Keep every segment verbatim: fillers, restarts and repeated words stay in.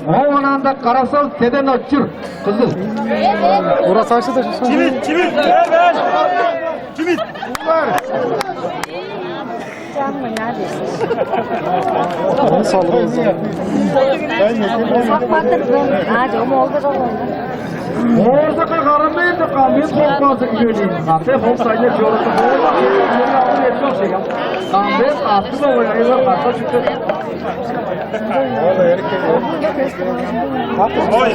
Ооң онаанда Карасал Седен-Очур, Кызыл. Урасашы да шишин. Чимит, чимит, чимит. Ону салып алза. Сакпатыр бен. А, жок, ол да жок. Оозакка карамай деп калбет холкуазы кижи дейм. Капе хол сайда чоруда. Капе аттын овай айылар катта чүкте. Ой.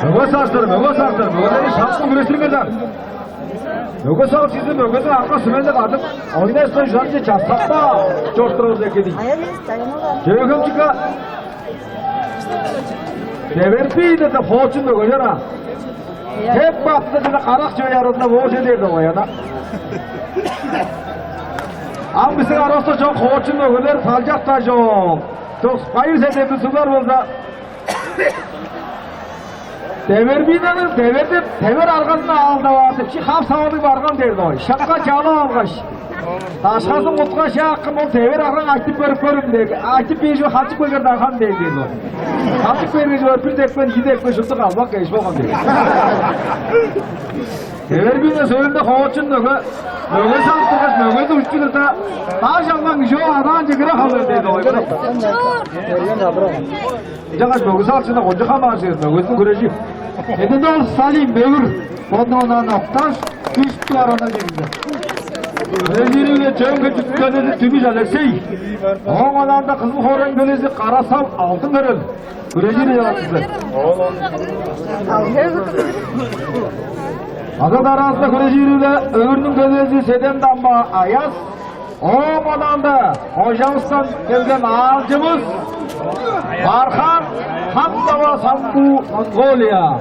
Мөге саштыр, мөге саштыр, мөгелерни шапкын күрестириңер даан. Мөге сал чизим, мөгедиң арга сүмелди кадып, ойнай-сылай чанче часкапка чоруп турар эки дий. Чөөгемчикке Девер бийде деп хоочун мөгелер а. Хеп баптыда жана карак чөй арызында вооже дээр деп ояна. Ам бистиң аравыста чок хоочун мөгелер салчак-даа чок. Тос байыр седемни суглар болза, Девер бийнаның девер деп, девер аргазын аалдаваан деп, чи хап савадыг барган дээрди ой. Шакка чалып алгаш, дашказын куткаш, акым ол девер аргаң айтып көрүп көрүм дег, айтып бээш хачып келген дарган дег дээрди ой. Хачып берген чоор бир депкен, ийи депкен шупту калбак кеш болган дег. Девер бийне сөөлүнде хоочун мөге, мөге салып тургаш, мөгези уччулурда, даш алган кижи ол адаан чыгыра халыр дээрди ой. Ынчангаш мөгүс алчында кончуг хамааржыр, мөгүстүң хүрежи. Эдинде ол Салим мөгүр, бодунуң онаан окташ, үш дугаар оннар кирди. Резинине чөңге чүткенези Түмүш Алексей. Ооң онаанда кызыл хоорайның төлези Карасал Алдын Көрел. Хүрежири яваатызы. Азат аразында хүрежири-биле өвүрнүң төлези Седен Дамба Аяс. Ооң онаанда кожавыстан келген аалчывыс Бархан Хамзова Самбуу, Монголия.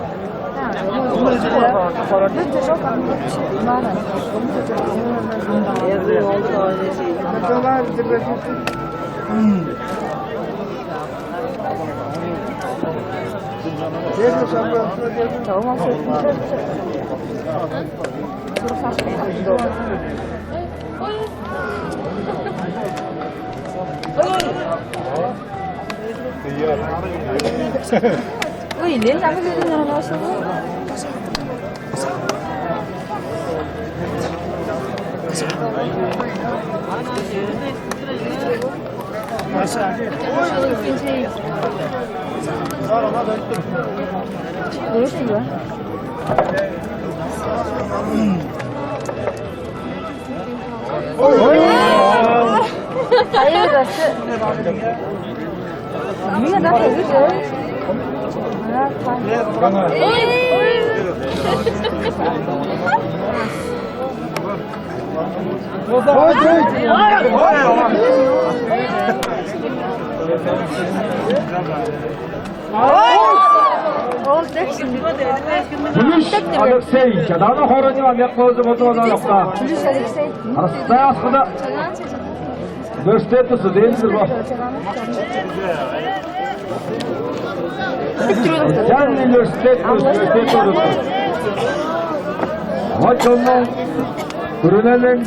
Ой, лен, там люди на нашего. Слушай, да. Ой! Ой! Ой! Ой! Ол тек Түмүш Алексей, чадаана хоорайның аныяк болза болду, ону алакта. Түмүш Алексей. Арастай аскыда. Университет тусы, дээдизир бо. Социальный университет, университет тусы. Вот чоннуң күрүнениң,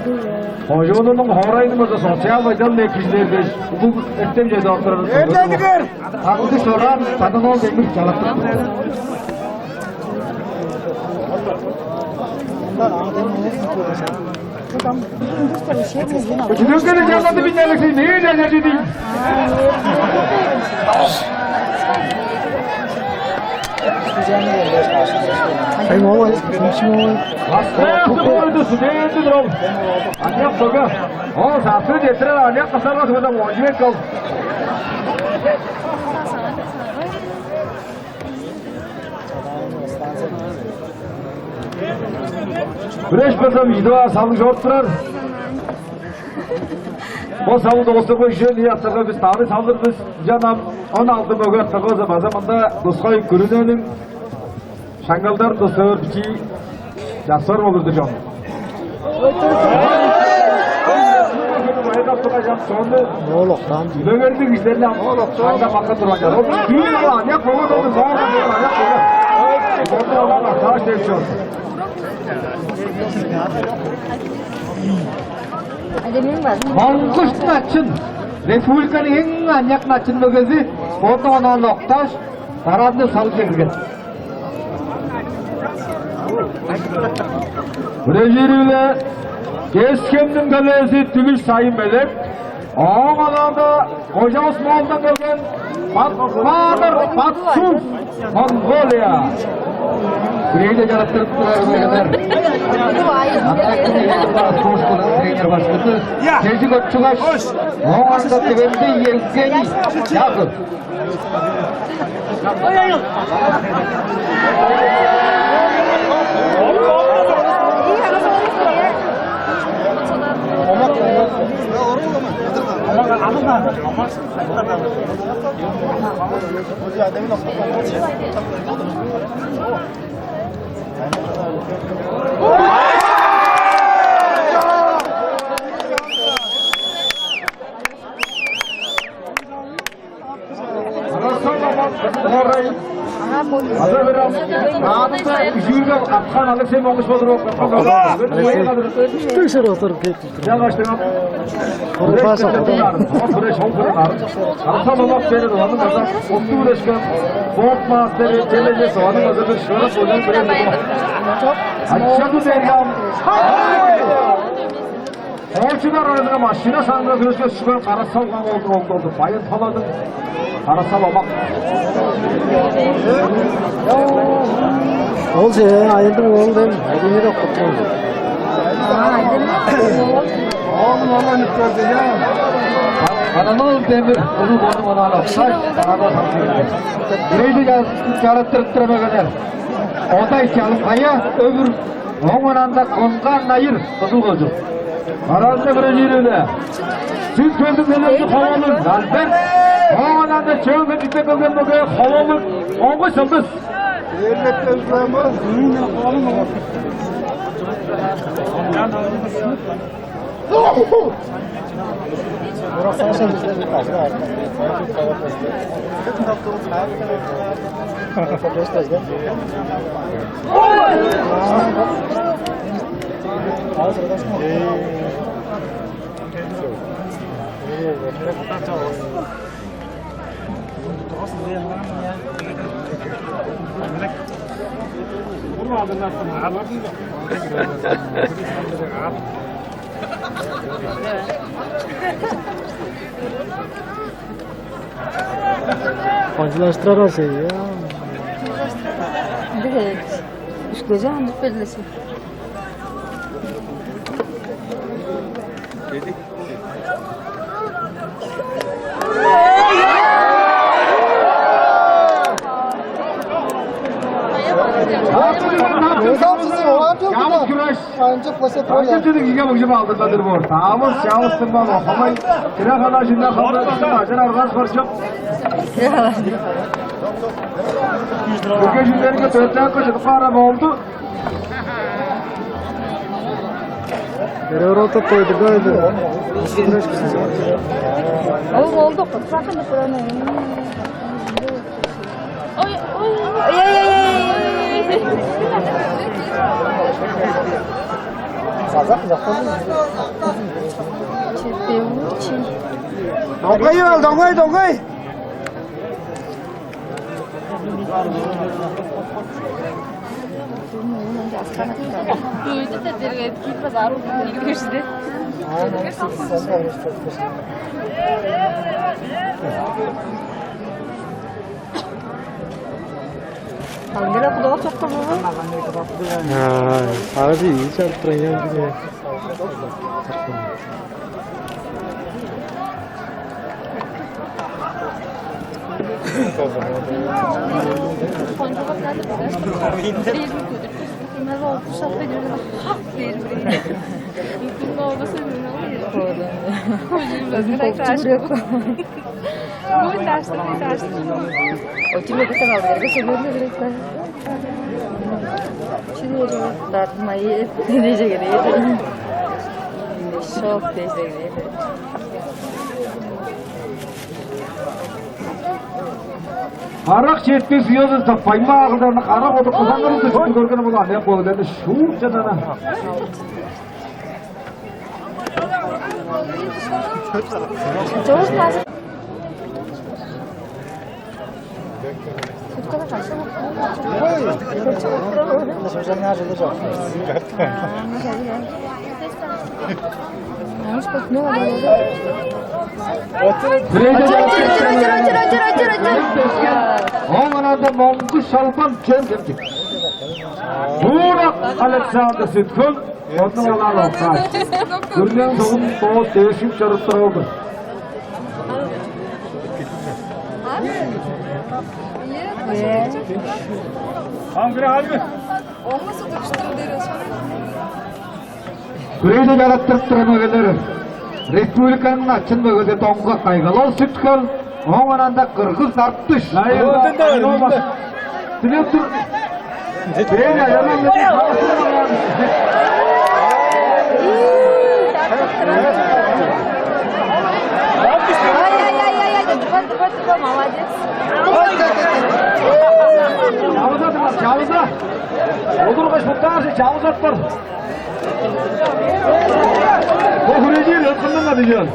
кожуунунуң хоорайының база социал байдалын эки кижилер дээш, улуг эртем чеде октурар. Эртедигер! Тагылды Шораан, Тадынол Демир чалаттыр. Үчүнүңгүнү чалады бин Алексей, мээң чалчы дий. Ай, ол, ай, кимчи ол? Баскаясы койду, студенти дров. Аняк бага. Ол сапсыр детирер, аняк кысарга сыгыда, он жибек кал. Күреш болза, идип аар салыг чоруп турар. Бо салыг доостурган үжен ийи аттарга бис таары салдыр бис. Ынчан ам он алды мөге аттарга болза база мында тускай күрүнениң шаңналдарын тустаар бичии часпар болур-дур, чон. Ол октаан. Үлегердиг кижилерни ам шаңда бакка турган чор. Ол дүүн ала аныяк болган, ол соңга болган аныяк болган. Сонда олар артааш деп чор. Монгуш начын, республиканың эң аныяк начын мөгези, бодун онаан окташ, дараазында салып чедирген. Үрежири-биле Кес-Хемниң төлээзи Түлүш Сайын Белек, ооң онаанда Кожа Моолдан келген Батбаадыр Батсув, Монголия. Бирээде чараттырып турар мегелер. Андак спорт школаның тренер башкызы Тежик Отчугаш, ооң онаанда Тывенди Евгений Яков. Ада бир ам, наадымда үжүүрге каткан Алексей Монгуш болур. Алексей. Үштүг шыр отуруп кетти. Жаңаштыгам. Курпаса. Оңгуре шоңгуре бар. Арса мамак бере ону база отту күрешкен спорт мастери Чележес ону база бир шырып ойнап бере. Ачаду Дергам. Оочудар арасында машина саңга күрешке шүгер Карасал каң олду, олду, олду. Байын таладың. Карасал омак. Ол же айылдың оол дем, айдыны да кутту. Оолун ола нүктөдү, я. Кананол демир, улуг ону онаан оксай, канада самсырды. Бирейди чараттырып тура бегенер. Одай чалым кая өвүр, оң онаанда конган найыр, кызыл кожук. Аразында бирежири-биле. Сүт көзүң келемчи ховалыг, Альберт. Оң онаанда чөөн кечиктен келген мөге ховалыг, оңгу чылдыс. Эрлеттен турама. Кончулаштырар ол сени, я. Биле, үшкүлежи андып берлеши. Озал сизин оон чок. Чамыс күреш. Анча плосе Анча трое. Чедиң ийге мыгжып алдыргадыр боор. Таамыс чавыстырман охамай. Кира хана жинна хана. Ажыр арган спорчук. Бүгүн жүлдерге төртөөн кыжыдып бара болду. Переворота тойдургайды. Ол болду, кытсакын деп бураны. Ой, ой, ой, ой, ой. Казак, казак. Четеучи. Доңгай ал, доңгай, доңгай. Өзү да дерге кип базар киргешти. Ангела кудуга чокка бу. Аа, сагыжы ийи чарып турган. Ой, дашты, дашты. Отчим это сказал, дерге сегодня говорит, да. Чего? Татмай, дежеге дейди. Шок дежеге дейди. Карак четпес уязы таппайн баагылдарны карак одук кызаңырын дүжүп көрген ол аныяк болган шууп чадана. Оңунада моңгу шалбан чөм кемчик. Бурак Александр Сүткүл. Бодунуң олар оккаш. Күрнең догун доо дээшип чорудуп турар-дыр. Ам кире халбы. Хүрээже чалаттырып турар мөгелер. Республиканың начын мөгези Доңга Кайгал-оол Сүткүл, оң ананда Кыргыз Артыш. Дилеп тур. Бирээни аялап. Ай-яй-яй-яй, молодец. Чавыза, чавыза. Олургаш буктаар чавызат бар. Бо хүрежир ыткындан да дижен.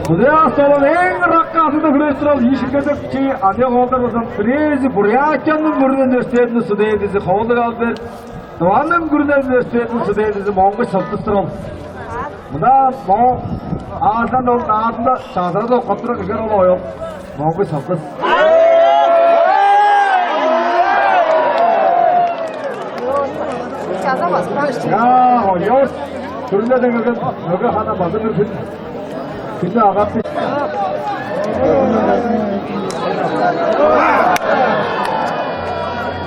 Музей астолун эң ыракка азында хүреш турар ийишилгедек чи аныяк оолдар болза, бирээзи Бурятияның мөргүн өстериниң студентизи Хоолуг Алберт, Тываның күрүне университединиң студентизи Моңгуш Сылдыс-тыр ол. Мына мо аазан ол наадымда чазырда окуп турар кижи ол оёл. Моңгуш Сылдыс. Чаза баспааш. Я, оёс. Күрүнеден келген мөге хана база бир күн. Күнү агартты.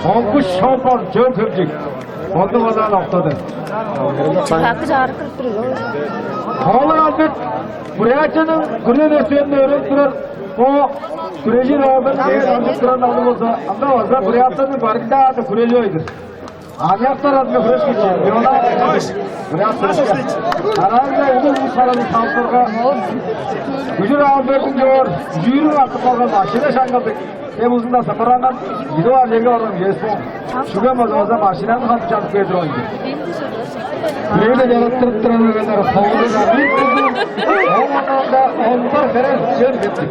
Моңгуш Шолбан, Чөөн-Хемчик. Бодунуң онаан октады. Чыгакы чагырып кирип тур. Хоолуг Алберт Бурятияның күрүне университединде өөренип турар бо күрежир оолдар дээр дамчып турар алды болза, анда база Бурятияның баргында ада күрежип ойдур. Аныяктар адынга хүреш кичи. Милана. Бурятияның. Араанда улуг улус араны салыптарга. Күжүр аан бердиң чоор. Жүүрүң артып калган машина шаңгалдыг. Деп узундан сыпыранган. Идип аар черге барган кижи эвес бо. Шүге болза машинаны хандып чанып кээр турган кижи. Бирээде жарыттырып турар мөгелер холдуга бир кызын. Ол анаанда ондар берер чер дептик.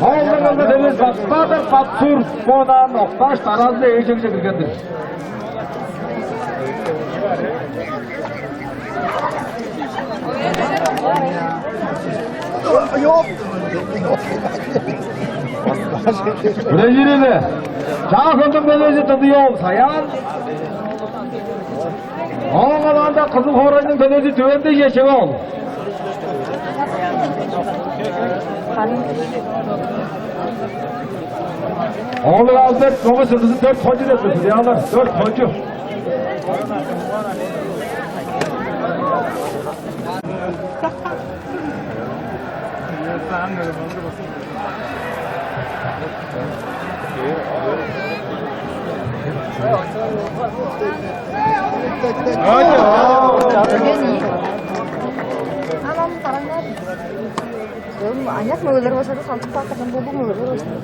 Ол анаанда демес Батпадыр Батсур бодаан октааш, дараазында ээлчегже кирген-дир. Үрежирели. Чаа хөлдүң белези тыдыйол Саян. Ооң алаанда Кызыл хоорайның төлези түвенде чечеге ол. Оолуг Алберт Моңгуш Сылдысты дөрт хончу деп турду, диалар, дөрт хончу. Аныяк мөгелер башкада салчык баатырдан болуп мөгелер башкада.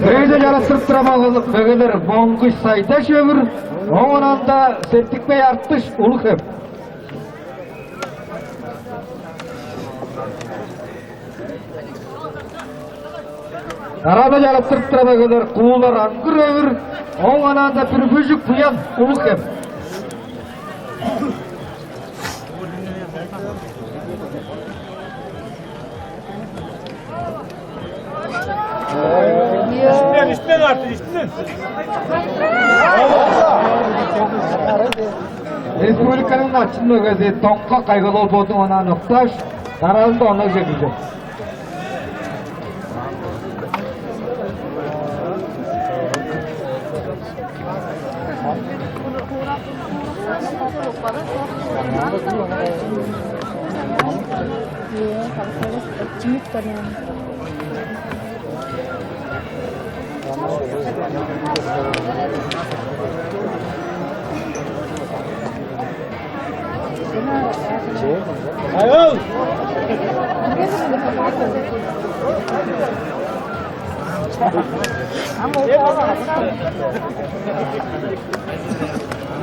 Бирээде чарыттырып турар мөгелер Моңгуш Сайдаш, Өвүр, оон аңаа Септикбей Артыш, Улуг-Хем. Дараада чарыттырып турар мөгелер Куулар Аңгыр, Өвүр, оон аңаа Бүрбүжүк Буян, Улуг-Хем. Үстүнден, үстүнден арты, үстүнден. Республиканың начын мөгези Доңгак Кайгал-оол бодунуң онаан октааш, дараазында оннаг чергелиг.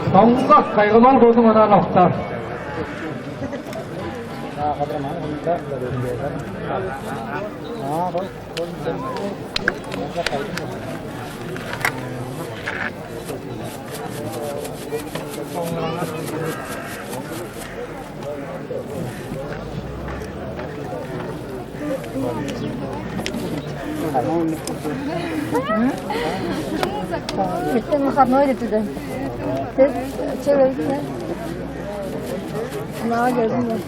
Доңгак Кайгал-оол бодунуң онаан октаар. Эртен выходной деп турду. Сен чек өлдүң бе? Мынаа келдим мен.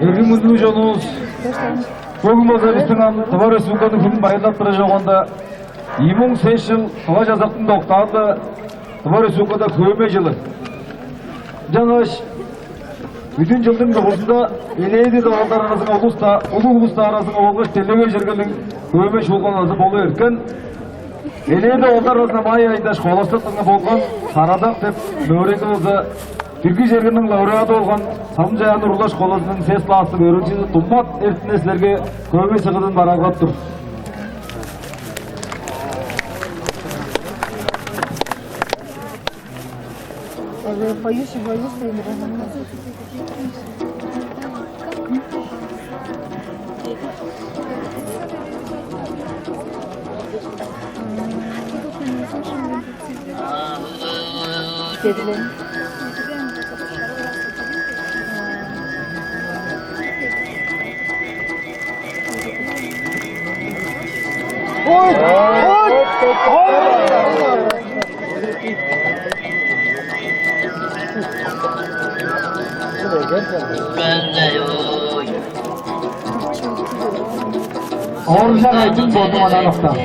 Эргим хүндүлүг чонувус, бөгүн болза бистиң ам Тыва Республиканың хүнүн байырлап турар чогунда, ийи муң сес чыл Тыва чазактың доктаанда Тыва Республикада хөөмей чылы. Ынчангаш бүдүн чылдың дургузунда элээди-даа оолдар аразынга, улус-даа, улуг улус-даа аразынга болгаш делегей чергелиг хөөмей чуулган азы болу берген. Элээди оолдар аразында май айда школазы дыңы болган «Сарадак» деп мөөрейде болза, бирги чергениң лауреады болган Салым-Чаян уруглар школазының сес класстыг өөреникчизи Думат Эртине силерге хөөмей сыгыдын бараалгап тур. Поющий, поющий. Кедилен. Ооржак Айдың бодунуң онаан октаар.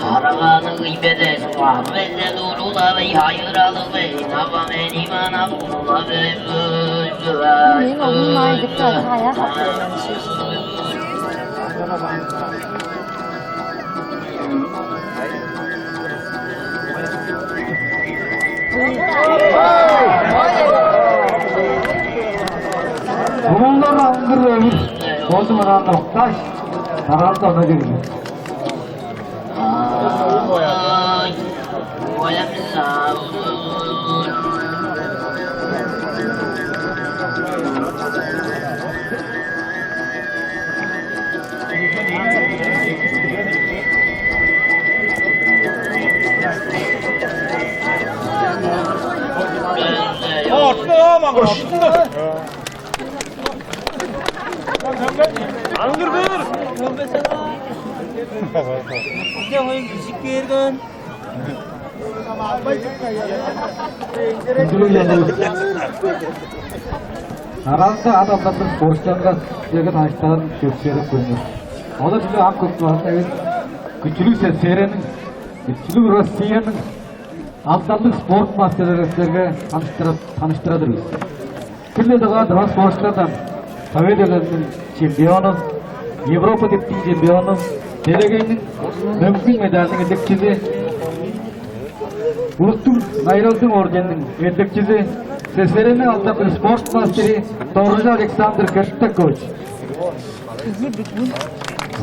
Хараганың ийбедес, ам энден уруулавый, хайыралывый, наба мени манап улавый. Мен ону найдып чарга аяк ап берген шеш. Бурундан аңгыр өвүр, бозу мынаан окташ, тараан тона кирген. Артына, маңгырашты. Аңгыр-кыр! Ынча хоюн кижик берген. Аразында ат алдарлыг спортчуларга силерге таныштырарын чөпшээреп көрүңер. Олар чүгле ам көк эвес, күчүлүг СССР-ниң, күчүлүг Россияның алдарлыг спорт мастерлерин силерге таныштыра, таныштыра тур бис. Бир-ле дугаар тыва спортчулардан Совет Эвилелиниң чемпиону, Европа диптиң чемпиону, делегейниң мөңгүн медалының эдекчизи, улустуң Найыралдың орденниң эдекчизи, СССР-ниң алдарлыг спорт мастери Доржу Александр Кертакович.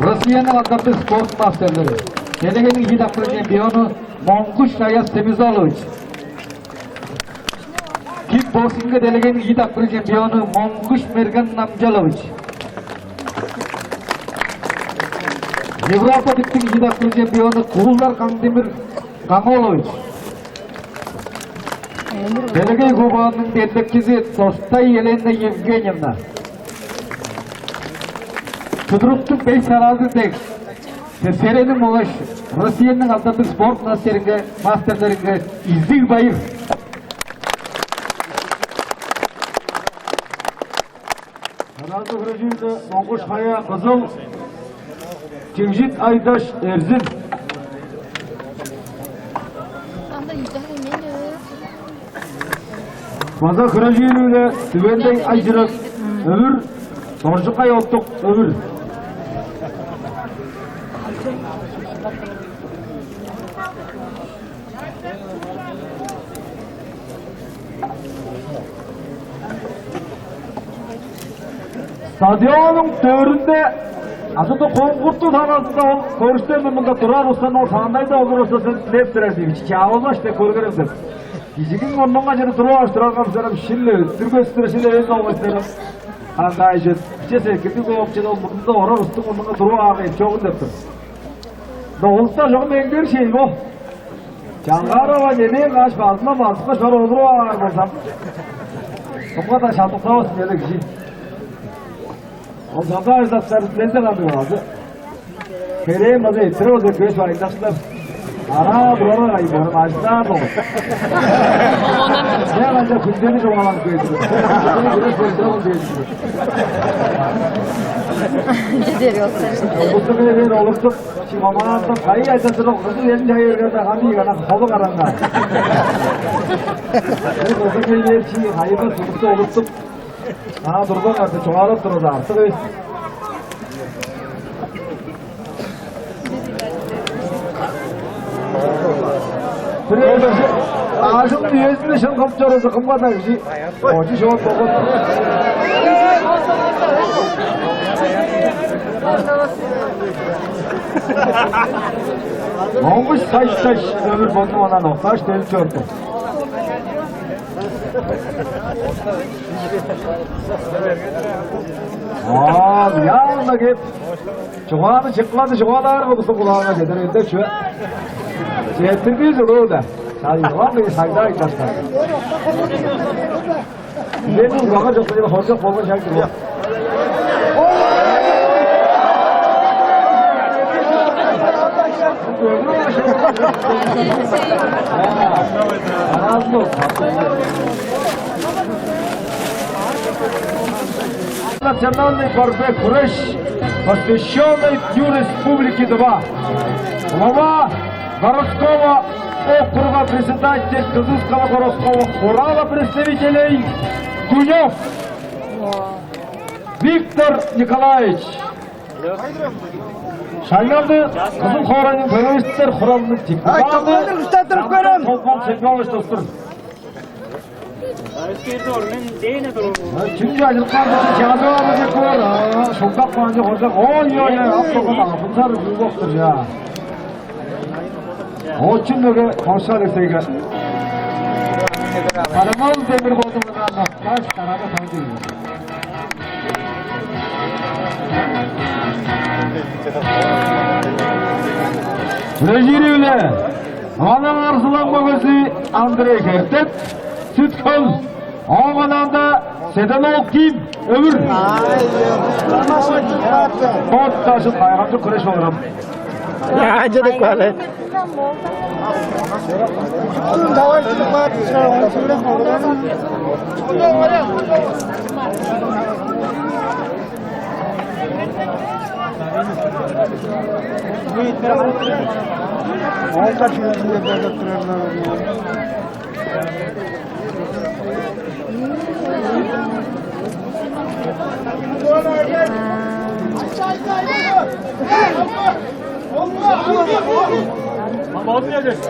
Россияның алдарлыг спорт мастерлери, делегейниң ийи дакпыр чемпиону Монгуш Аяс Семизолович. Кикбоксингге делегейниң ийи дакпыр чемпиону Монгуш Мерген Намчалович. Европа диптиң ийи дакпыр чемпиону Куулар Каңдемир Каңолович. Делегей кубогунуң эдилекчизи Достай Елена Евгеньевна. Чудуруктуг беш салаазы дег, СССР-ниң болгаш Россияның алдарлыг спорт мастеринге, мастерлеринге изиг байыр. Аразы хүрежиинде Монгуш Хая Кызыл, Чигжит Айдаш Эрзин. База хүрежиинде Түвендей Айжырак Өвүр, Доржукай Оттук Өвүр. Стадионнуң төрүнде азы-даа коңгуртуг талазында ол көрүштерниң мында турар улустан ол кандайда олур болза, сен дилеп турар дийм. Чаавылбаш деп көргерем деп. Кижиниң мурнунга чедип туруп алыштырарга, силер шиле өттүргестир, шиле ээн долгастырып. Кандай чет? Че, сен кирдиң деп, ол мурнунда орар улустуң мурнунга туруп аарга эп чогун деп тур. Догулуста чогум эңдер шей бо. Чаңгаарава немээ каш базына базып каш бар олуруп аар болзам. Кымга-даа шаптыктавас эле кижи. Ол чамдаа ажылдакчылар силерде кандыг базы? Херээн база эттирип алза көш байындаштылар. Араа турарга кайын барып ажылдаар болур. Мен ынча күндени чугааланып келдим. Күндени көрүп көрдүрүп келдим. Ынча дери болза. Бустук эвээр олуртуп, чи мамаанда кайы айтасыр ол кызыл элин чай бергенде ханы ийгана холу караңга. Мен болза келбээр чи хайыма субутта олуртуп, аа турбаңар деп чугаалап турар артык эвес. Бирээзи аажыл үезинде шын кылып чорузу кымга-даа кижи очу шоот болган. Моңгуш Сайышташ Өвүр бодунуң онаан октааш, делип чорду. Оо, явно кеп. Чугааны чыклады, чугаалаар кылдысы кулаага чедер элде чүве. Четтирбиз улуу-да. Чайгылам бе, сайда айтаска. Силерниң улгага чокта чыла хоржок болган чай чугу. Аразы болуп калды. Национальный борьбе — хүреш, посвящённый Дню Республики Тыва. Глава городского округа, председатель Кызылского городского хурала представителей Гунёв Виктор Николаевич. Шаңналды Кызыл хоорайның төлээшилер хуралының депутаты Толбон Семёнович Достур. Чүнү чажырып каан болза, чаазы бар деп боор. Шугдап каан чок, ой, ой, ой, ап болган алтын сар улуг болуптур, чаа. Очун мөге Конча Алексейге. Карамал демир болду мындан. Таш тарады таңдыйын. Режири-биле Ыланың Арзылаң мөгези Андрей Хертет, Сүт-Хөл, ооң ынаанда Седен-оол Ким, Өвүр. Бот дажы кайгамчык хүреш болурам. Янчыдык балы.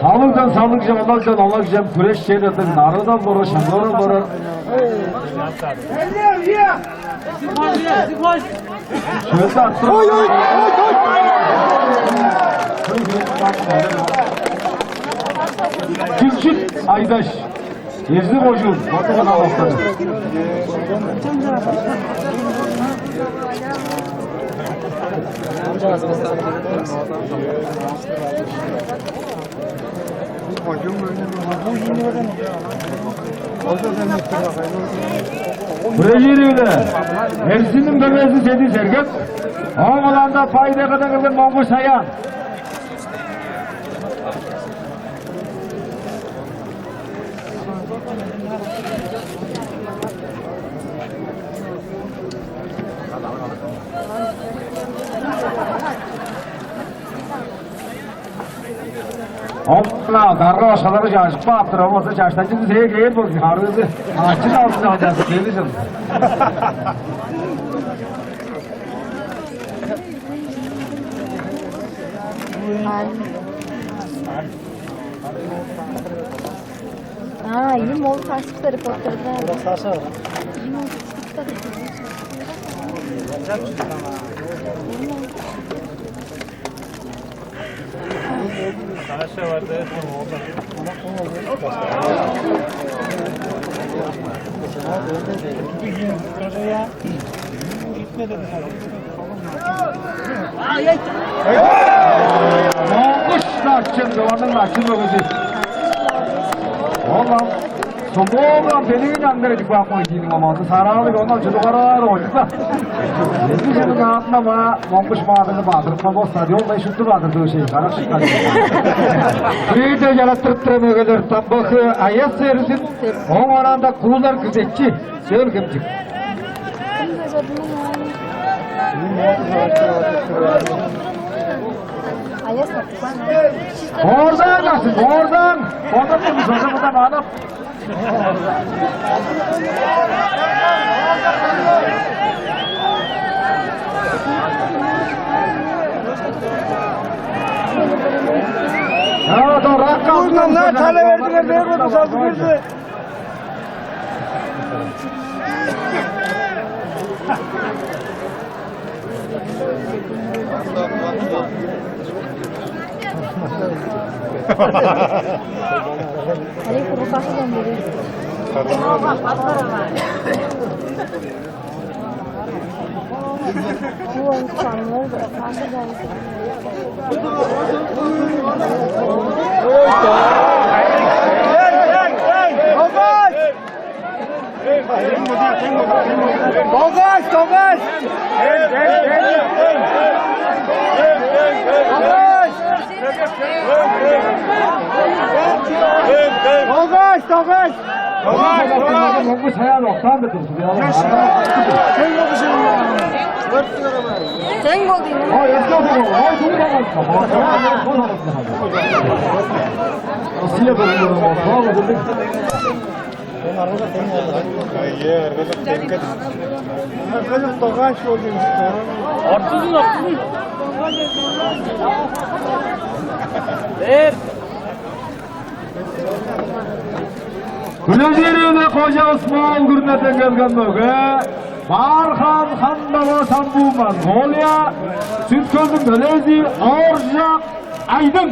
Салыгдан салыгже, олардан олагже хүреш черлерден нарыдан бора, шаңгыдан бора. Чөлдө аттыр. Ой, ой, ой, ой. Күлчүт Айдаш. Эрзин кожуун, Батуган алыптар. Бөжүүрүнү Эрзинниң бөлмезин Седи Сергек, оон оланда Бай-Тайгадан келген Моңгуш Саян. Ол-ла, дарга башкалары чажып кааптыр, ол болза чаштанчыг сээ кээр болзун, харыызы ачын алзын алчазы кели чыл. А, им ол саашкы репортерде. Саша. Им ол саашкы репортерде. Саша барды. Моңгуш Начын, Тываның Начын мөгези. Ол ам сумооган белигин аңгыр эдип каапкан кижиниң амазы сараалыг, ону чудугараар ойнуп-ла. Эми сенин аадына маа Моңгуш Маадырны бадырыпкан бо стадиондай шупту бадырды өшей, карак шыккан. Бирээде чалаттырып турар мөгелер Тамбахы Аяс Эрзин, ооң араанда Куулар Күзетчи. Чөөн кемчик. Орзаан, Дашын, орзаан. Бодап турмуш, ошо мында манап. Aa, дорак. Уйнамнар тала бердиңер, не болду, салды берди. Олег, рукасы там берет. Тогаш, тогаш! Тогаш! Тогаш, тогаш! Давай, давай! Сен болду. Ой, өске болду. Ой, dur, dur, dur. Россия бөлүмүнүн орталыгы. Ай, аргада тең. Аргада тогаш болду. Артызын, артызын. Бер. Күрежирине кожавыс Моол күрүнеден келген мөге Бархан Хандава Самбуу Монголия, Сүт-Хөлдүң төлээзи Ооржак Айдың.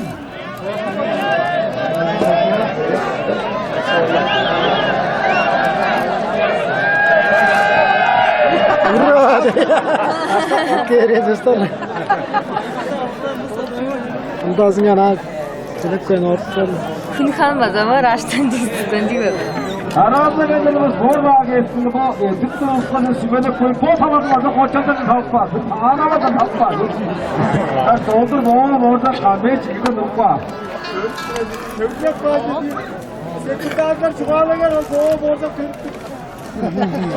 Ура! Керезистер. Ындазыңар аа. Силеп кайын орустар. Пинхан база бар, аштан дистен дигер. Араазы кедилибиз боор баа кээстинги бо эдип турулушканы сүмелеп коюп, бо талазы база хочалдан салып каар. Ана база салып каар. Аш долдур боо борда камбей чигиген уруп каар. Сөглеп каар. Секретарьдар чугаалаган ол боо борда көрүп тур.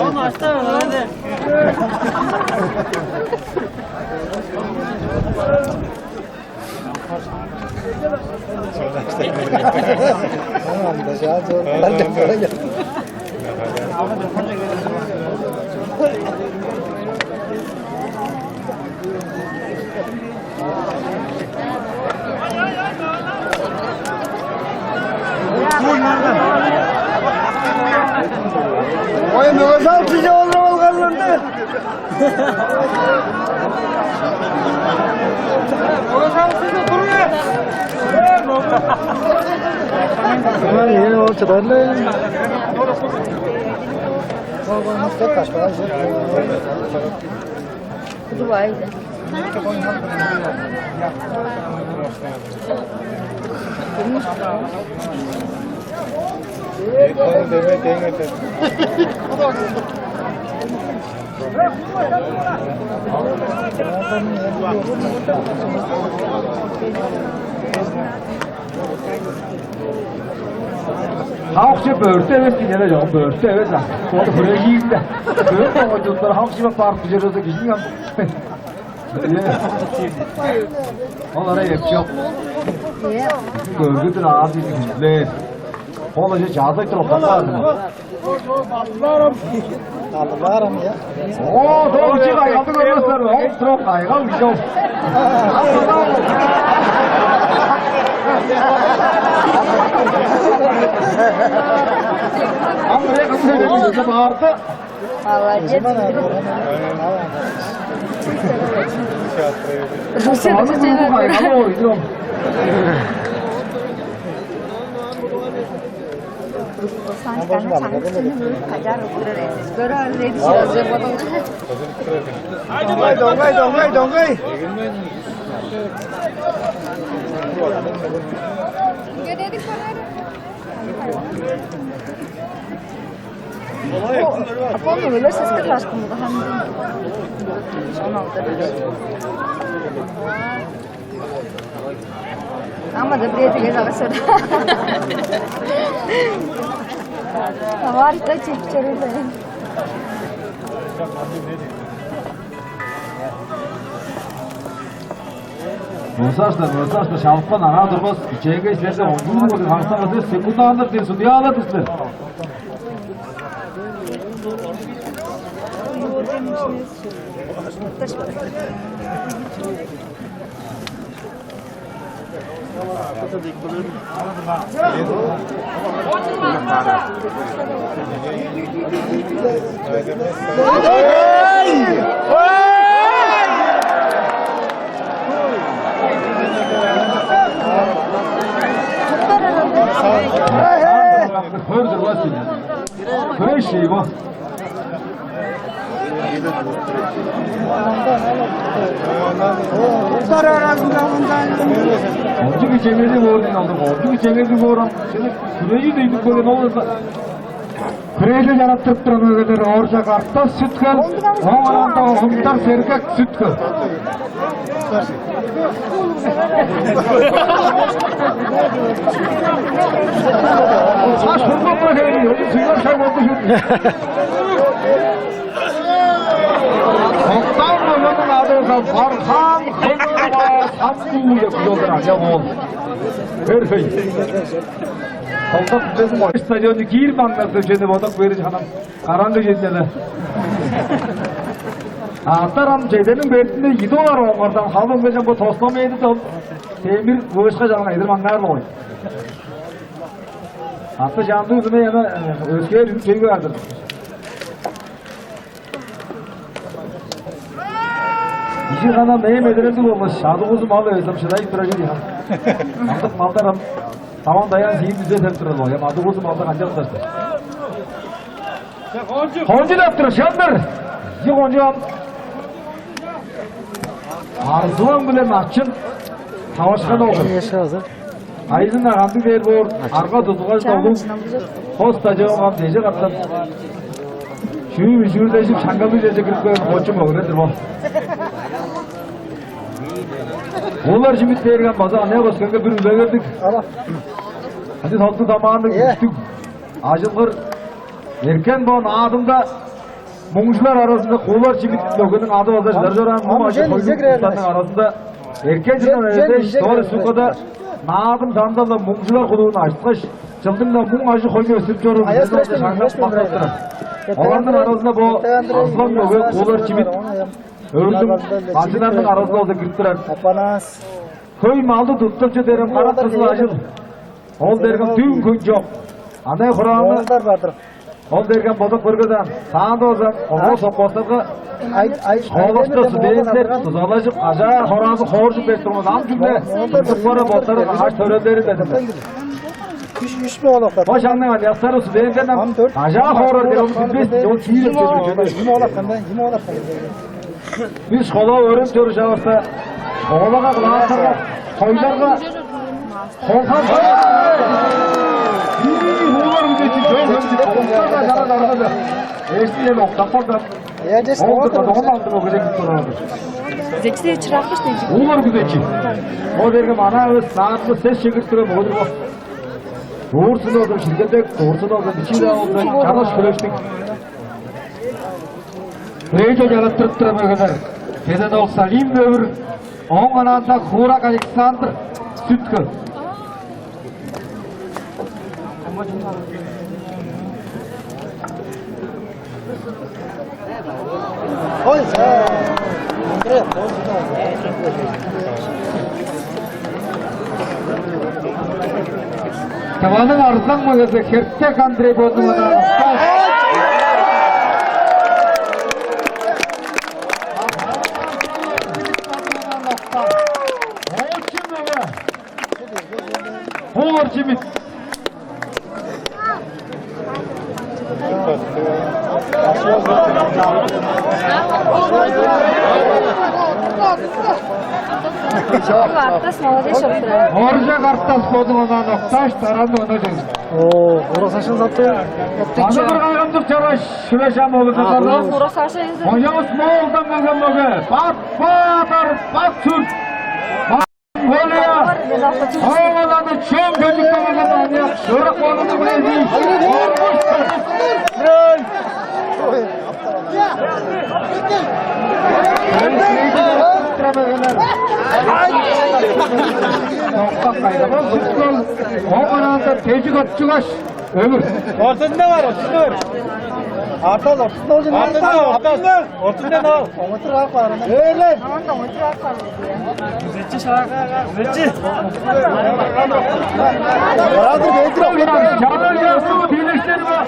Ол ашта, ол эде. Ой, мөзал кижи олуруп алганларны. Ой, ол чыдарлы. Кудувай. Хаокче бөртү эвес дигере чогум, бөртү эвес а. Ол хүрежиирде. Бөртү оңойдуттар хаокче барып бижер болза кижиң ам. Олара эп чок. Көргүдүр аар дийди хүндүлээр. Ол эже чаалдай туруп каппаазын. Аллаарам, я. Оо, доо чек айгалды көрмөстөр. Ол туруп айгал ишов. Ам бирээ кыз сөйлөп барды. Молодец. Русия. Аны кургу кайгалы ойдум. Руслан, скажи, саны кичини көрүп, кадар көрөр эвес. Көрөр эвес, азыр бодум. Доңгай, доңгай, доңгай, доңгай. Кедедик көрөр. Апам өлер сескер лашкын буду ханды. Шону алды. Ама да бирээ тиген ага сыр. Таварда чекчериле. Болсаштар, болсаштар, шалыпкан аңаа турбас, кичээнгей силерде оңдулуг болду, хаңсаңар силер, секундаандыр дир судьялар силер. Көөр-дүр бо силер. Көөр шей бо. Кончуг ичемеди боор дейн алдым. Кончуг ичемеди боор ам. Сени күрежи дейдип көрген ол. Хүрээлиг жараттырып турар мөгелер Ооржак Артас, Сүт-Хөл, оон анда Хунтар Сергек, Сүт-Хөл. Октан мөгениң ады болза Бархан Хөлбаан Самсуу деп күзелдер ача ол. Хөр хөй. Солдат безин ой стадионну киир маңнап чеде бодок бери чанам. Караңгы чединде. Аттар ам чедениң бертинде идолар оңгордан халып ынчан бо тосламайды ол. Темир быышка чалган эдир маңнаарлы ой. Атты чандыы күнү эме өскээр үн чейге бардыр. Ижи хана мээм эдерелдиг болмас, шадыгузу мал эвес ам шыдайып турар ийди хан. Андык малдар ам таван даян сиин үзе теп турар ол. Ям адыгузу малда канчап ташты. Кончу деп тур, шамдыр. Ижи кончу ам. Арзылаң биле начын тавашкан ол. Айзын кандыг дээр боор, арга тузугаш долу, хос стадионга дежи катап, чүү-, чүүрлежип, шаңгалдыг черже кирип келген хочум өгүрер-дир бо. Олар чимит дээрген база аныяк өскенге бир үлегердиг. Ынчы солту тамаанныг күштүг, ажылгыр, эркен бо наадымда муңчулар аразында куулар чимит мөгениң ады база чыдар чораан муң ажы хойнуң улустарның аразында эркен чылдан эвелдеш Тыва Республикада наадым сандалда муңчулар кулуун ажыткаш, чылдың-на муң ажы хойну өстүрүп чоруур шаңнап мактап турар. Оларның аразында бо арзылаң мөге куулар чимит өөрүнүң бажыңнарның аразында болза кирип турар. Хөй малды туттупчу дээрем карак кызыл ажыл. Ол дээрге дүүн хүн чок. Аны хурааны ол дээрге бодуп көргөзөөн. Саанда болза, оңгоо сокпостарга школашта студенттер дузалажып, ажаа хораазы хооржуп берип турган ам чүгле буквара боттары кагаш төрелдери дедим. Үш, үш бе олокта. Бо шаңның адыястары студенттерден ажаа хоорар деп билбес, ол чииреп чөдүр. Им олокканда, им олокканда. Бис школа өөрүп чоружавыста, школага, класстарга, хойларга, холхан. Ии, улар үдечи жол хөмчү, октарга жара даргада. Эсти эми октап бардан. Ол дыка дон алды бо кезек турады. Зечте чыраккыш дейчи. Улар үдечи. Ол берге манаа өс саатны сес чегип тура болдур бо. Уурсун олдур ширгелдек, уурсун олдур бичиде олдур чараш күлөштүк. Бирээде чалаттырып тура бергеннер. Кеден ол Салим Өвүр, оң анаанда Хуурак Александр Сүткө. Ой, Тываның арзылаң мөгези Хертек Андрей бодунуң Болар чимит. Чок, Артас молодец, чоруп турар. Оржак Артас бодуң онаан окташ, таранды онаан чоруп. О, орасашын затты. Аны кыргайган тур чараш, шүле шам болуп турар. Орасашы. Ояс Моолдан келген мөге. Бат, бадар, бат сүр. Монголия. Ооланы чон көдүп келген аны. Шырык болуп турар. Оңунаанда тежик отчугаш, Өвүр. Ортузунда бар, ортузунда бар. Артас ортузунда ол. Артас, ортузунда, ортузунда ол. Оңутур ак бар. Эйле. Оңутур ак бар. Күзетчи шаага, күзетчи. Барадыр, бейдир. Жана жасы бийлештер бар.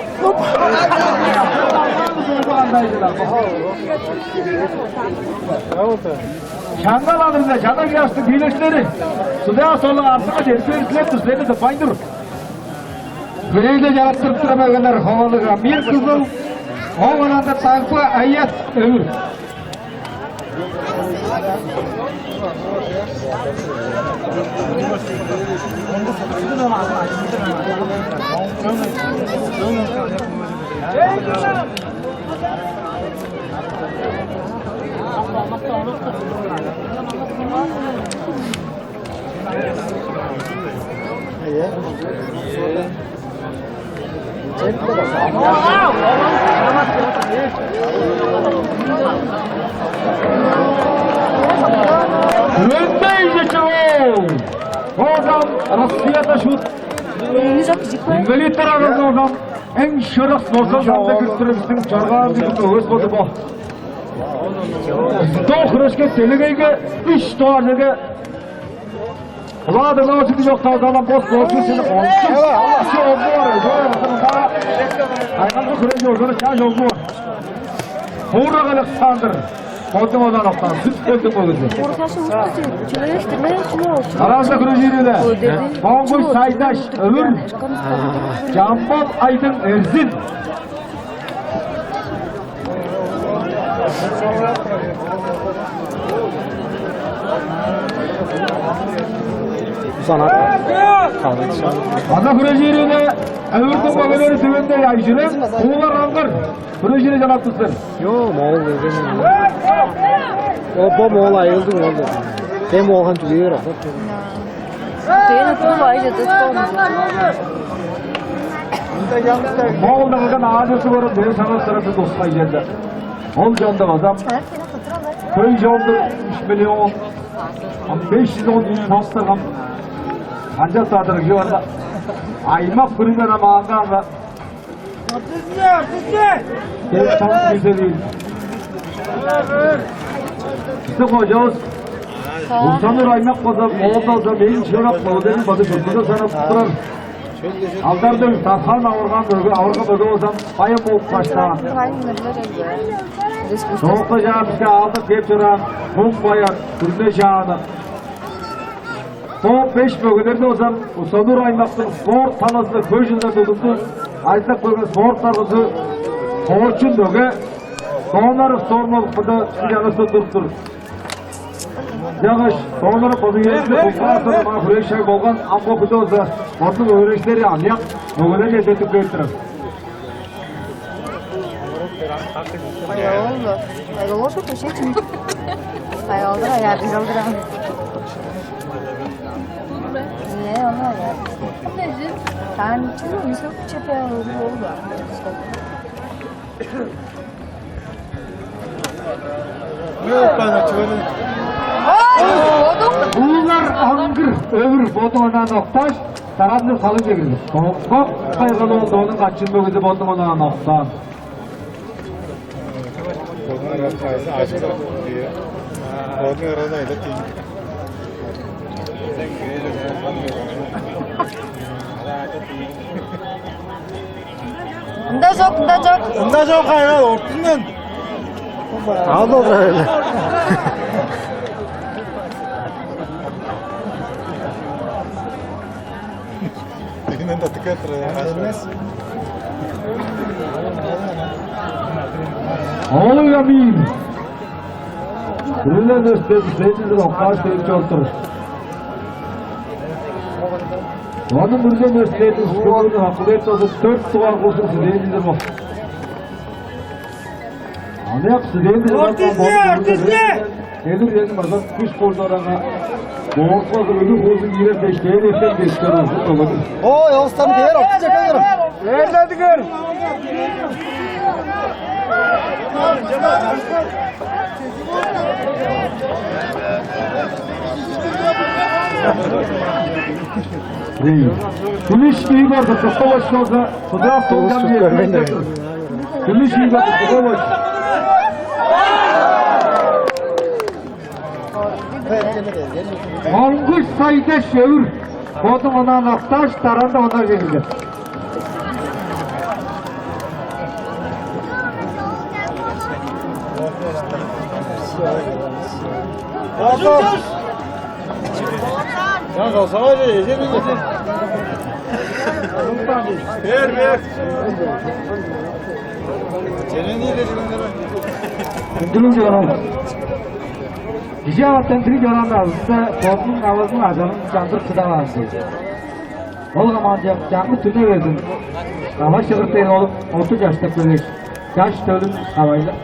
Шаңгал алырда жана жашты бийлештери. Судья солу артына жетпейсилер, силерни тыппайн тур. Бирээде жараттырып тура бергеннер ховалыг Амир Кызыл, оң ананда Тагпы Аяс Өвүр. Рөндей Чечегов! Одан Россияда шут инвалидтер аразында одан эң шырак спортсмен санында кирип турар бистиң чоргаан бүгүн өс болду бо. Доо хүрешке делегейге үш дугаар черге Влада Новосиб чок талдалан бос болчу сени кончуп. Чогу бар. Кайгамчы хүрежи ожары чаа чогу бар. Хурак Александр. Бодуң одан октан сүт келдиң болгузу. Оргашың успасың. Чүлештирлер чүле олчу. Аразда хүрежирине. Моңгуй Сайдаш өвүр. Жамбал Айдың Эрзин. Санат. Ана хүрежирине өвүрдүң мөгелери түбүнде яйжырып, куулар аңгыр. Хүрежири жанап туттар. Йо, моол келген. О, бо моол айылдың ол. Дем олган түгээр. Дээни кул айжы дыт болмас. Моолда кылган аажы сугары дээш саңа сырасы тускай черде. Ол чонда базам. Хөй чонду үч миллион. Ам беш жүз он миллион тастыргам. Анча тадыр кыйварда. Аймак бүрүнен ам аңгаанга. Кел таңсыйза дейм. Бисти кожавыс Улсан-Нур аймак база, оолдалза мээң чыырак бодум база чуртунда санап турар. Алдардың тархан авырган бөге, авырган бөге болзам, байым болуп каштаан. Соокта чаа биске аалдап кээп чораан, муң баяр, күрне чааны. Бо беш мөгелерни болза, Улсан-Нур аймактың спорт талазында хөй чылдар тудупту ажылдап келген спорт даргызы Хоочун мөге Донаров Сормолукпада чанышты туруп тур. Чагаш Донаров база еринде кулгаасында маа хүреш чай болган, ам бо хүнде болза, бодунуң өөреникчилери аныяк мөгелерни эдертип кээп турар. Ай, ол да. Ай, ол да көшечим. Ай, ол да, я, без алдырам. Не, ол да, я. Там, ну, не сколько чепя, ол да. Уулар аңгыр өвүр бодуңаан окташ, тарадны салып чегилди. Кок кайгалы ол дооның качын мөгүзү бодуңаан октаан. Бодуң арасы айда тиң. Ында чок, ында чок. Ында чок, кайгал ортундан. Ал болура эле. Дегенен да тикет. Олуг амин. Бүрүлен өстеп, сенчизи боккаш, деп чоруптур. Ону бүрүлен өстеп, скорыны хакылеп тозуп, төрт дугаар курсун сидээниндир бо. Аныяк сидээниндир бо. Артисти, артисти! Элир эни база күш болду орага. Боорукка өлүг хуузун киирер дээш, дээни эттен дээштер ужуп калады. Ой, олстан дээр, опту чеккелер. Эрледигер. Күмүш ийи барды, тыста башкалга, кудура тулган. Күмүш ийи барды, кудура баш. Моңгуш Сайдаш өвүр. Бодуң онаан октааш, таранда онар берилген. Озор! Озор! Озор! Бер, бер! Үндүрүң чыгарам. Кижи аваттан дириг чораан алыста бодунуң авазын ажарын чандырып шыдаваан дээш. Ол хамаан чаңгы түне бердим. Кава чыгыртыр ол оту чаштап келгеш, чаш төлүн кавайлап,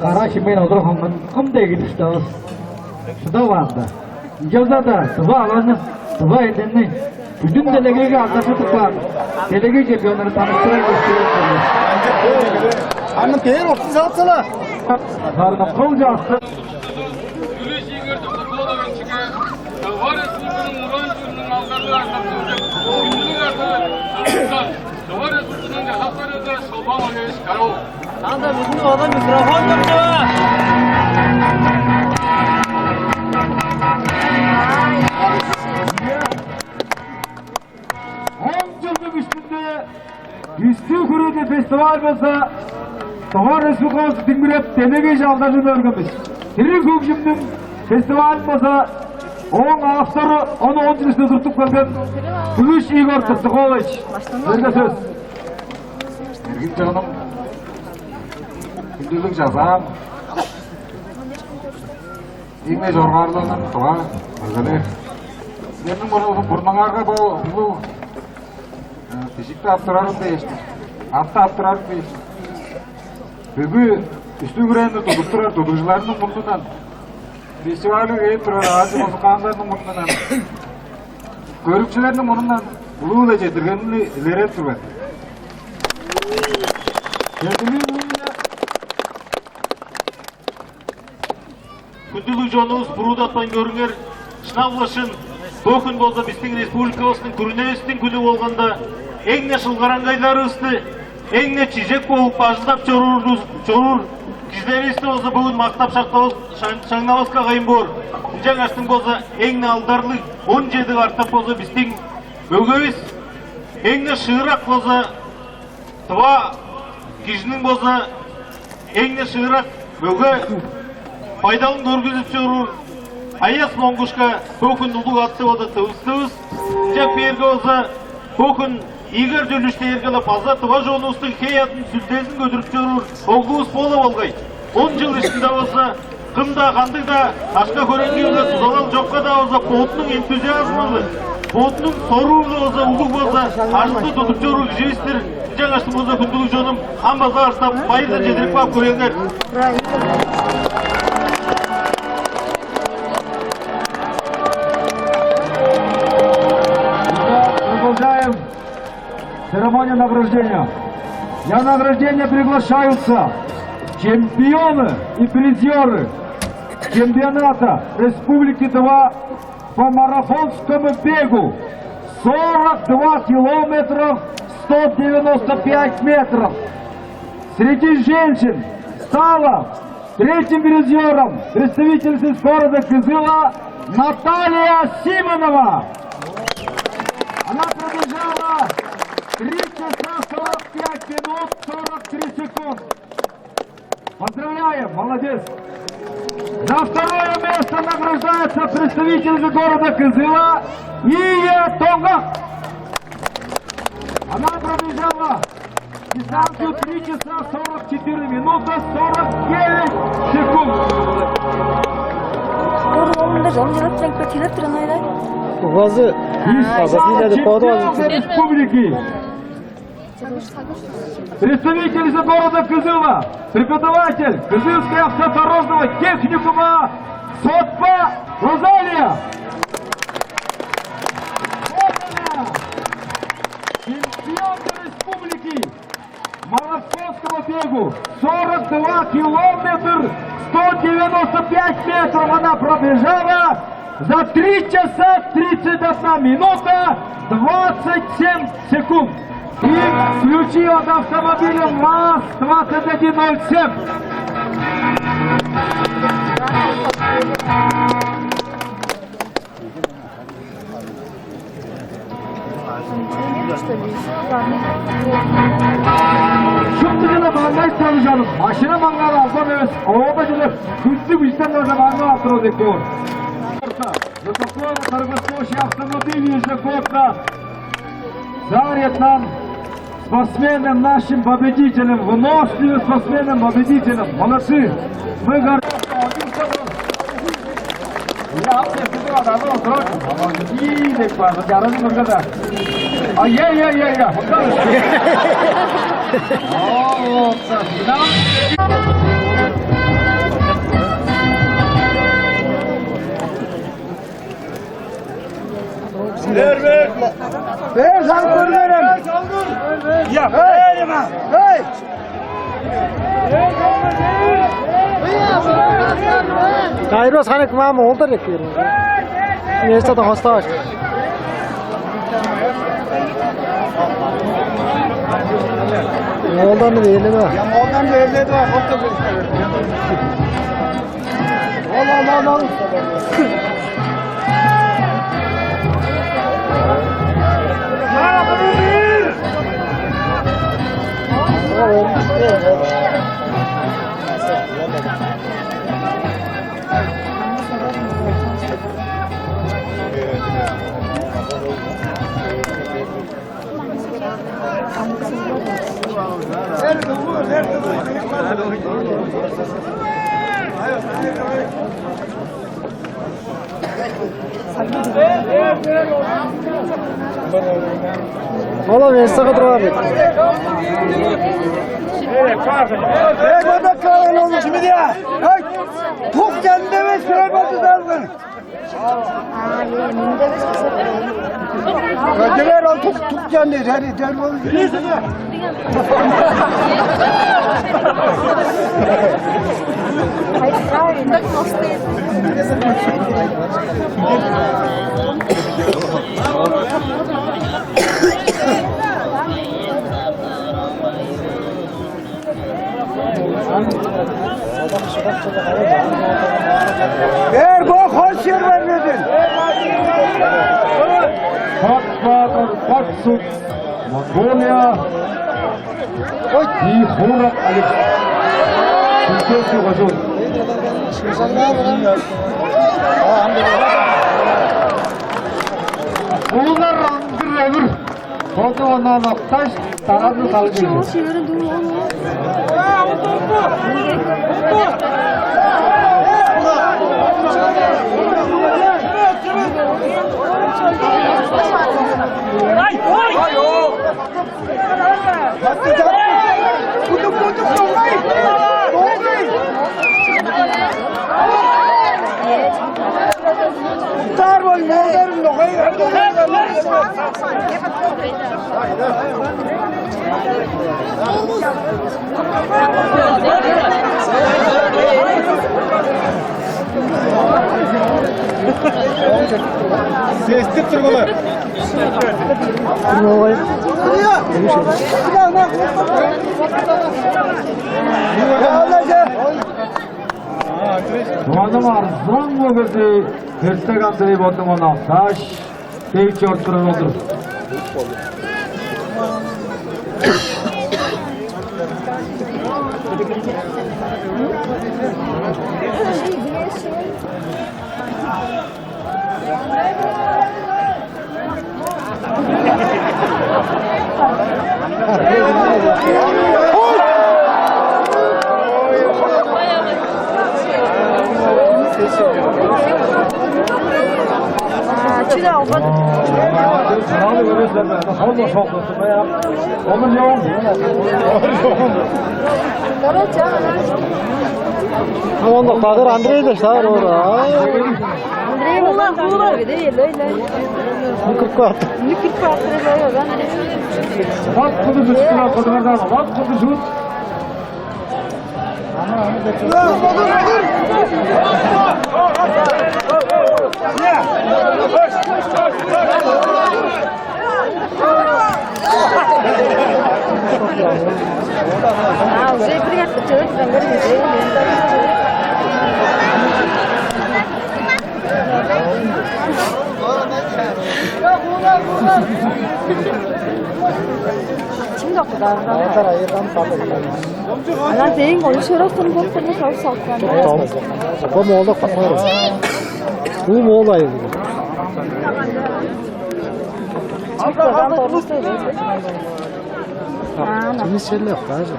кара шимээн олур хонган кым дег кидиштавыс. Шыдаваанда. Ынчалза-даа тыва аланы, тыва эдемни Бүдүн делегейге алдаржыдып каан делегей чемпионнарын таныштырар көстүрүп. Аны бээр ортун салыпсала. Сарнакыл жаастар. Юрий Игорь Докторловичке Тыва Республиканың уран чүүрүнүң алдарлыг артакчызы, хүндүлүг артыгы, Тыва Республиканың Жаһапарыды Шолбан Валерьевич Караул. Анда бүгүн ода микрофон турчу. Он чылдың үстүнде үстүү хүрээде фестиваль болза, Тыва Республикавыс диңмиреп, делегей чалдажын өргенмис. Дириг хөгжүмнүң фестиваль болза, ооң автору, ону он чыл үстүнде туруп келген Плющ Игорь Тостакович. Силерге сөс. Эргим чонум, хүндүлүг чазаам. Ийне чоргаарлыгын туга мөзелер. Силерниң бурнуңарга бо улуг бижикти ап турарым дээш, атты ап турарым дээш, бүгү үстүг үрээнни тудуп турар тудугжуларның мурнундан, фестивальга кээп турар аажы музыканттарның мурнундан, көрүкчүлерниң мурнундан улуу-биле четтиргенимни илередип тур мен. Чедилиг улуу-биле. Хүндүлүг чонувус, буруудатпайн көрүңер, шынап-ла шын, бо хүн болза бистиң республикавыстың, күрүневистиң хүнү болганда, эң-не шылгараңгайларывысты, эң-не чижек болуп бажылдап чоруур, чоруур кижилеривисти болза бөгүн мактап шактавас, шаң-, шаңнаваска кайын боор. Ынчангаштың болза эң-не алдарлыг он чеди катап болза бистиң мөгевис, эң-не шыырак болза тыва кижиниң болза эң-не шыырак мөге байдалын көргүзүп чоруур Аяс Монгушка бо хүн улуг атты болза тывыстывыс. Ынчап бээрге болза бо хүн Игорь Дюлюш дээрге-ле база тыва чонувустуң хей-аъдын, сүлдезин көдүрүп чоруур оглувус боола болгай. Он чыл иштинде болза кым-даа, кандыг-даа дашка-хөреңги-биле, дузалал чокка-даа болза бодунуң энтузиазмы-биле, бодунуң соруу-биле болза, улуг болза ажылды тудуп чоруур киживис-тир. Ынчангаш болза, хүндүлүг чонум, ам база катап байырдан чедирип каап көрүңер. Продолжаем церемонию награждения. Для награждения приглашаются чемпионы и призеры чемпионата Республики Тыва по марафонскому бегу, сорок два километра сто девяносто пять метров. Среди женщин стала третьим призером, представительница из города Кызыла Наталья Симонова. Она пробежала три часа сорок пять минут сорок три секунд. Поздравляем, молодец! За второе место награждается представитель из города Кызыла Ия Тонгак. Она пробежала дистанцию три часа сорок четыре минута сорок девять секунд. Ор оолунда жон жырып, чемпе тилеп туран айдай. Угазы, азазын да коду алып. Республики. Представительница города Кызыла, преподаватель Кызылского автодорожного техникума Сотпа Розалия. Чемпионка республики марафонского бегу, сорок два километр сто девяносто пять метров она пробежала за три часа тридцать одна минута двадцать семь секунд. И ключи от автомобиля ВАЗ двадцать один ноль семь. Шуптузу-ла маңнай салыжалым. Машина маңнап албан эвес, оода чүле хүндү бистен база маңнап ап турар деп көр. За такого дорогостоящего автомобиля ежегодно дарят нам спортсменам, нашим победителям, выносливым спортсменам, победителям. Молодцы! Мы гордимся. Я автор, ты была, да, ну, срочно. Молодцы, так, база, я разумно, да. А, я, я, я, я. Вот так. О, вот так. Да. Бээр, бээр. Бээр, салып көрүңерем. Эй! Эй! Кайрос ханы кымаам олдар эккээр. Нээсте да хостааш. Олдан бээледи. Олдан бээледи, хостап. Ол, ол, ол, ол. Ола мен сага турар бит. Эй, када калын ол чимидия. Эй, тук кендеве сер базы далгын. Көдүлер ол тук, тук кенде, жери, жер болу. Бер, бо хош чер бермедин. Хот Баатыр, Хот Сут, Монголия. Ой, и Хурак Алекс. Шевченский кожуун. Улунар аңгыр өвүр. Болду, ону окташ, таразы салып. Чоңу шиверин дуу ол. Ай, ой! Сестип тургула. Туганың арзан мөгези Херсек Андрей бодунуң ону октааш, девип чоруп турар болдур. Чүге алган? Ону кагыр Андрей деш, таар ора. Андрей, Ула, Ула. Микрофон. Микрофон. Лап кудуп үстүнө кудуңардан, лап кудуп жут. А, уже привет, чего ты там говоришь? Чим да кудаарга. Алдар айырдан бакыт. Ана дейин, ону шырастын көрүп турмуш алып салган. Бу моолдук бакмаар. Бу моол айыр. Чип кадан болмаса. Ана. Чимис черле ок даже.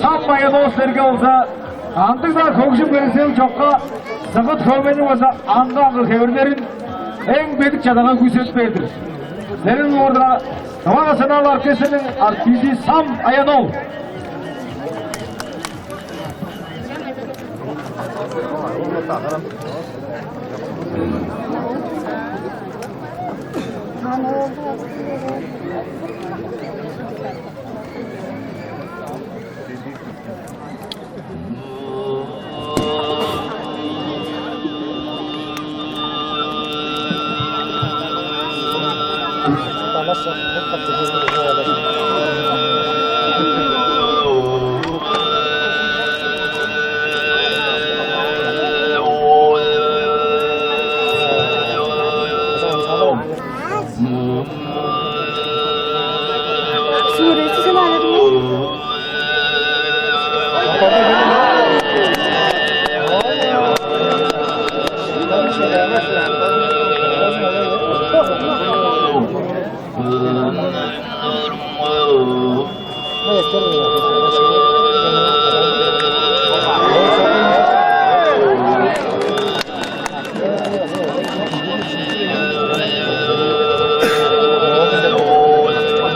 Самая доосларга болза, кандыг-даа хөгжүм-херексел чокка, сыгыт-хөөмейниң база аңгы-аңгы хевирлерин эң бедик чадаган күүседип бээр-дир. Силерниң ордуга Тыва национал оркестрниң артизи Сам Аян-оол. Сүүрү сен айлады.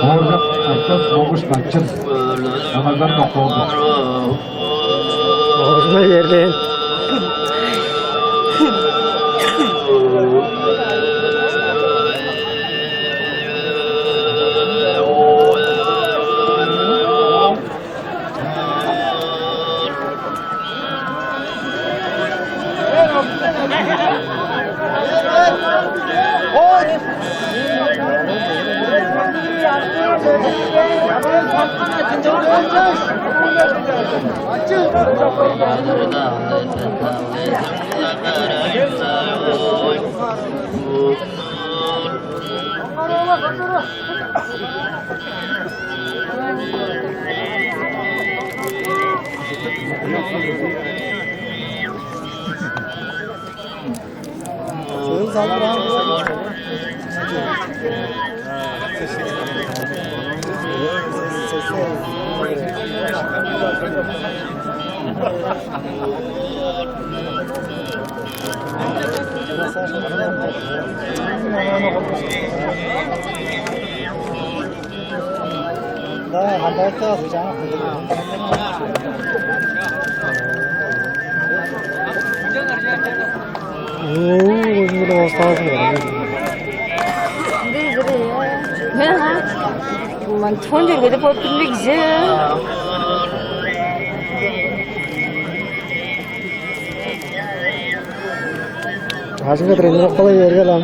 Ооржак Артас, Монгуш Начын, Аңардан доктоолду. Ооржак эрлээн. Ман тон чергеде болуп билмегизе. Ажыңга тренировкалай берген ам.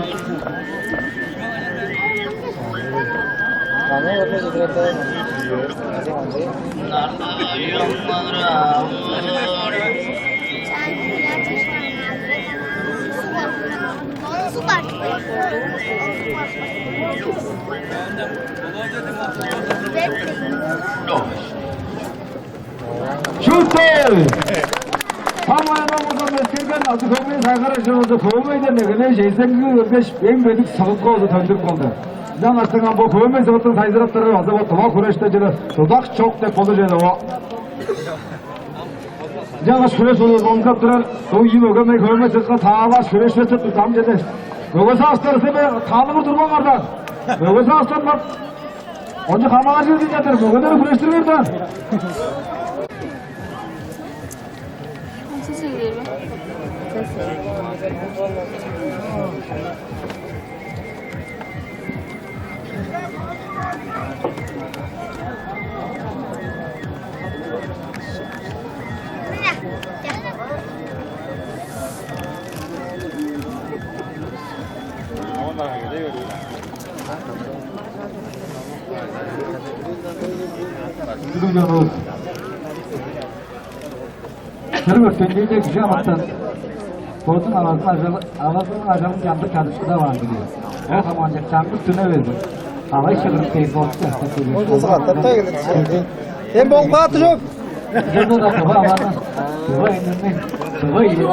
Шуут! Самайдан болза мескерген азы хөмей сайгара чырылды, хөмейден эгелээш эзеңги өргеш, эң бедик сыгытка болза төндүрүп калды. Ынчан артыңан бо хөмей сыгыттың сайзырап турар база бо тыва хүреште чыра судак чок деп болур чеде бо. Ынчангаш хүреш улузу оңгап турар, бо ийи мөгемей хөмей сыгытка таалаш хүрешпесе турдам чеде. Мөгеси астарысы бе таалыгы турган кардан. Мөгеси астан бак. Онча хамааржыр дижер, мөгедер хүрээштириңер даан. Сыры өртенчейде кижи амытан бодунуң авазының ажалы, авазының ажалын чамдык чадып шыдаваан кижи. Ол хамаанче чаңгыс дүне берди. Авай шыгырып бээр болуп чаштап келген. Ол кызга таптай келди. Эм болуп кааты чоп. Жырда да тыва аваны, тыва эңнени, тыва ийини.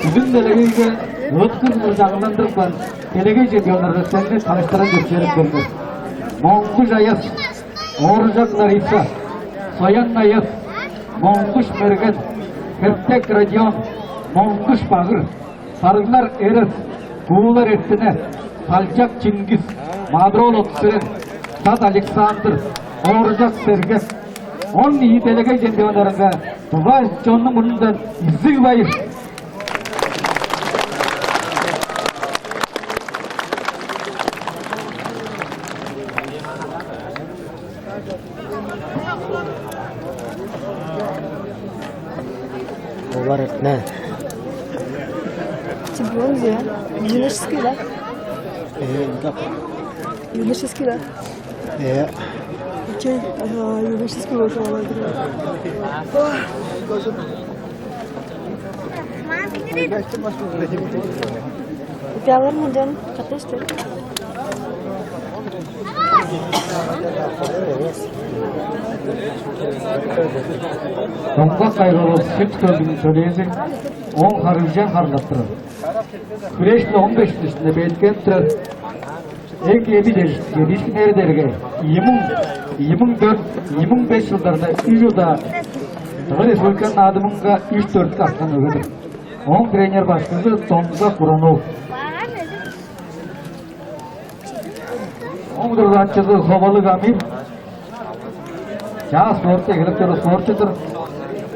Бүгүн делегейге ыыткыр кылдыр чагыгландырыпкан делегей чемпионнарга сени таныштырар деп чедип келдим. Моңгуш Аяс, Ооржак Лариса, Соян Аяс, Моңгуш Мерген, Хертек Родион, Моңгуш Багыр, Сарыглар Эрес, Куулар Эртине, Салчак Чингис, Мадрол Отсырен, Тат Александр, Ооржак Сергек, он ийи делегей чемпионнарынга тыва чоннуң мурнундан изиг байыр. Олар не? Чемпион же? Юношеский, да? Э, да. Юношеский, да? Э. Окей, ага, юношеский болуп алады. Идеалар мындан катыштыр. Доңгак кайгылы Сүт-Хөлдүң төлээзи он харыжан харлап турар. Хүреш-биле он беш чылдың иштинде белеткенип турар. Эң эми дээш, кедиишкиннери дээрге ийи муң, ийи муң дөрт, ийи муң беш чылдарда үш удаа Тыва Республиканың наадымынга үш-дөрткү арткан өгедир. Ооң тренер башкызы Домза Куранов. Ооң удурланыкчызы Ховалыг Амир. Чаа спортта эгелеп чоруур спортчу-дур.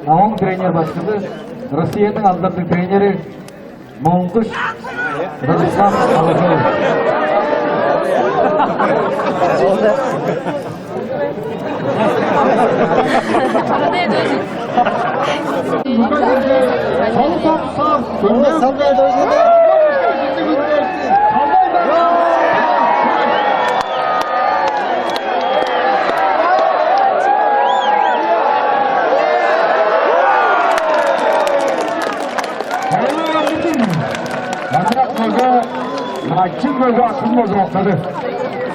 А ооң тренер башкызы Россияның алдарлыг тренери Монгуш Радислав Алыгов. Андыяк мөге, начын мөге акын болза октады.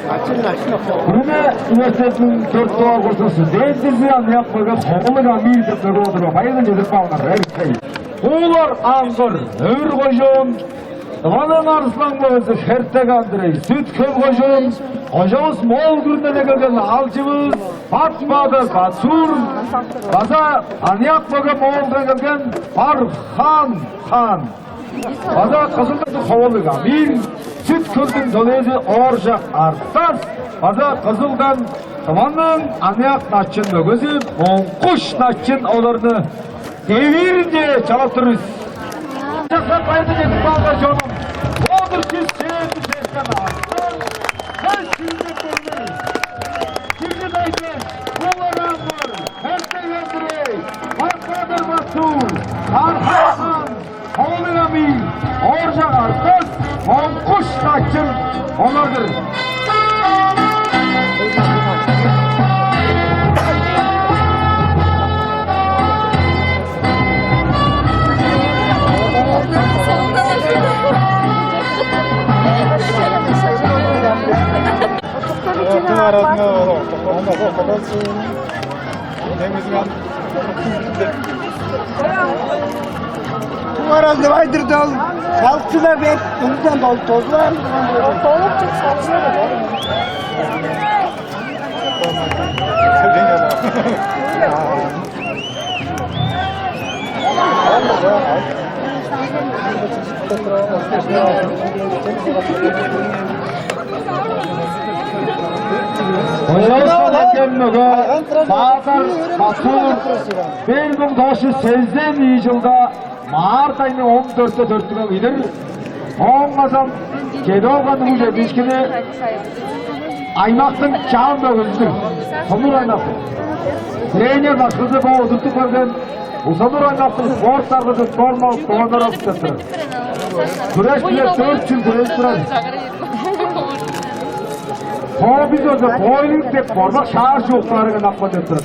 Күрүне университетиниң дөрт дугаар курсу студентизи андыяк мөге Ховалыг Амир деп мөге болур. Байырдан чедирип каалыңар, эрикпей. Куулар Аңгыр, Өвүр кожуун, Тываның арзылаң мөгези Хертек Андрей, Сүт-Хөл кожуун, кожавыс Моол күрүнеден келген аалчывыс Бат-Баатыр Батсур, база аныяк мөге Моолдан келген Бархан Хаан, база Кызылдан Ховалыг Амир, Сүт-Хөлдүң төлээзи Ооржак Артас, база Кызылдан Тываның аныяк начын мөгези Моңгуш Начын оларны девииринче чалап тур бис. Чаксап, байырны чедирип каалыңар, чонум. Бо-дур сес чээрби сестен артар, беш чүүлдүг турнир. Кижи дайгы, Куулар Аңгыр, Хертек Андрей, Бат-Баатыр Батсур, Бархан Хаан, Ховалыг Амир, Ооржак Артас, Моңгуш Начын олар-дыр. Туңарал деп айтырды ол. Салыкчылар бек үнүден долуп тозулар. Долуп чуп салыкчылар. Оян эккен мөге Баатыр Батсур бир муң тос чүс сезен ийи чылда март айның он дөртте төрүттүнген кижи-дир. Ооң база чеде алган улуг чедиишкини аймактың чаан мөгезидир. Сомнур аймактың тренер башкызы бо удуртуп берген Узалыр аймактың спорт даргазы Тормал Тоонарович деп турар. Хүреш-биле дөрт чыл хүрежип турар. Хобби чорда бойлинг деп борбак шаар чуруктаарын апкан деп турар.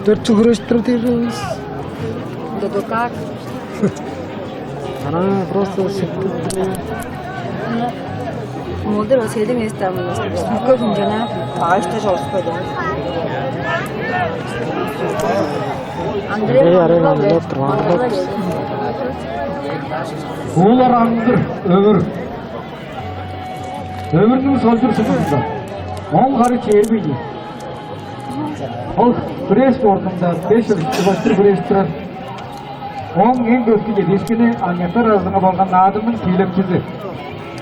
Дөрт чыл хүрежип турар дээр бис. Да, да как? Ана просто шыктып. Молдыр ол седиң эстамын. Көп жана. Аашта жолуспайды. Андрей арай аңдап турган. Олар аңдыр, өвүр. Өвүрнүң солчур сынында. Ол хары чээрбейди. Ол күреш спортунда беш чыл чугаштыр күрежип турар. Ооң эң көскү чедиишкини аныяктар аразынга болган наадымның тиилекчизи,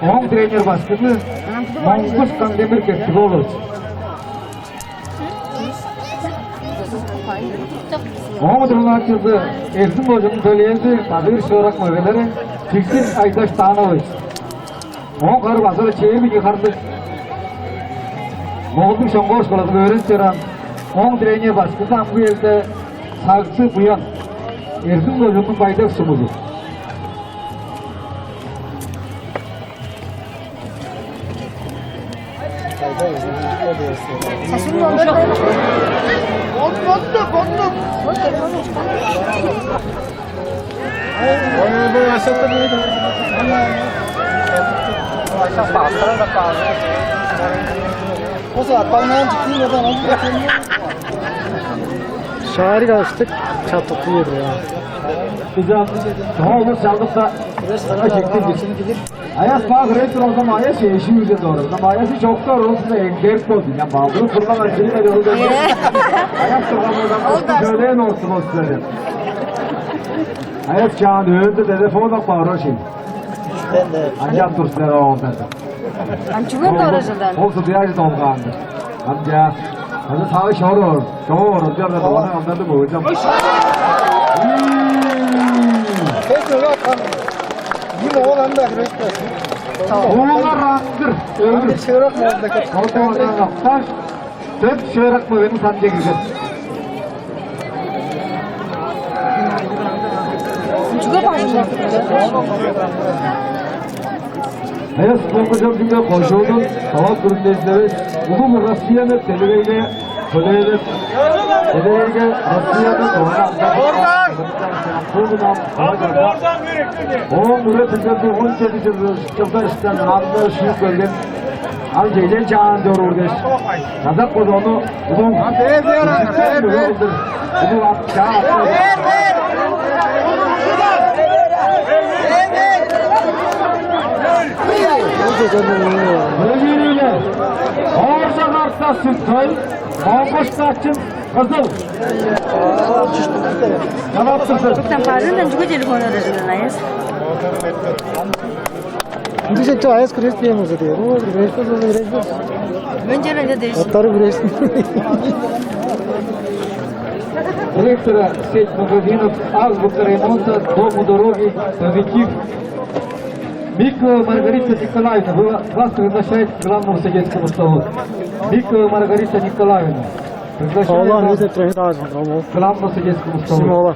ооң тренер башкызы Монгуш Каңдемир Кертиголович. Ооң удурланыкчызы Эрзин кожууннуң төлээзи база бир шыырак мөгелери Чигжин Айдаш Таанович. Ооң хары база чээрби ийи харлыг. Моолдуң Шоңгоор школазынга өөренип чораан. Ооң тренер башкызы амгы үеде Сагсы Буян, Эрзин кожууннуң Бай-Тал сумузу. Сашын болду. Болду, болду, болду. Ой, бу ашатты бу. Аша пастырын да пастырын. Оса атпаңнан чыктың, одан алып кеткен. Шаарыг аштык чаптык бээр. Биза тоолус чалдыкта чектиг. Аяс бак ректор болза, Аяс эши үзе дору. Аяс чоктор, ол сизде эңдерик болду. Я балдыр курган ачылы да. Аяс турган болза, ол да жөлен орсун ол сизде. Аяс чаан өөнде телефон ап баар ошин. Анчап тур силер оолдар. Ам чүген дора жылдар? Ол судья жы долгаанды. Ам жа. Аны сагы шорор. Шорор. Жа да доланы алдарды бөгөжем. Кек өлүп аткан. Бир оол анда киришти. Оолар аңгыр. Аңгыр шыырак болду. Ол да одан нокташ. Дөрт шыырак мөгени санче кирген. Чүге бажыңда? Эс Монгуш Чөмчүнге кожуунун талап күрүнезинде улуг Россияны делегейге төлээлеп, делегейге Россияны Ооң үре билдирди он жети чылда чылда иштен наадымда шүүп келген. Ал чейлен чаан чоруур дээш. Казак болза ону улуг. Улуг ат чаа. Бөлүүнү Ооржак Артас Сүт-Хөл, Монгуш Начын Кызыл. Чалап турсун. Туктан бажыңдан чүге телефон арыжыдан, Аяс? Ынча чече Аяс күрес дээм болза дээр. Оо, күрес болза, күрес болза. Мен черлерде дейсиң. Оттары күрес. Директора сеть магазинов «Азбука ремонта», «Дом у дороги», «Позитив». Микова Маргарита Николаевна, вы, вас приглашает к главному судейскому столу. Микова Маргарита Николаевна, приглашаю вас к главному судейскому столу. Ола, не деп турар, ол. Симола.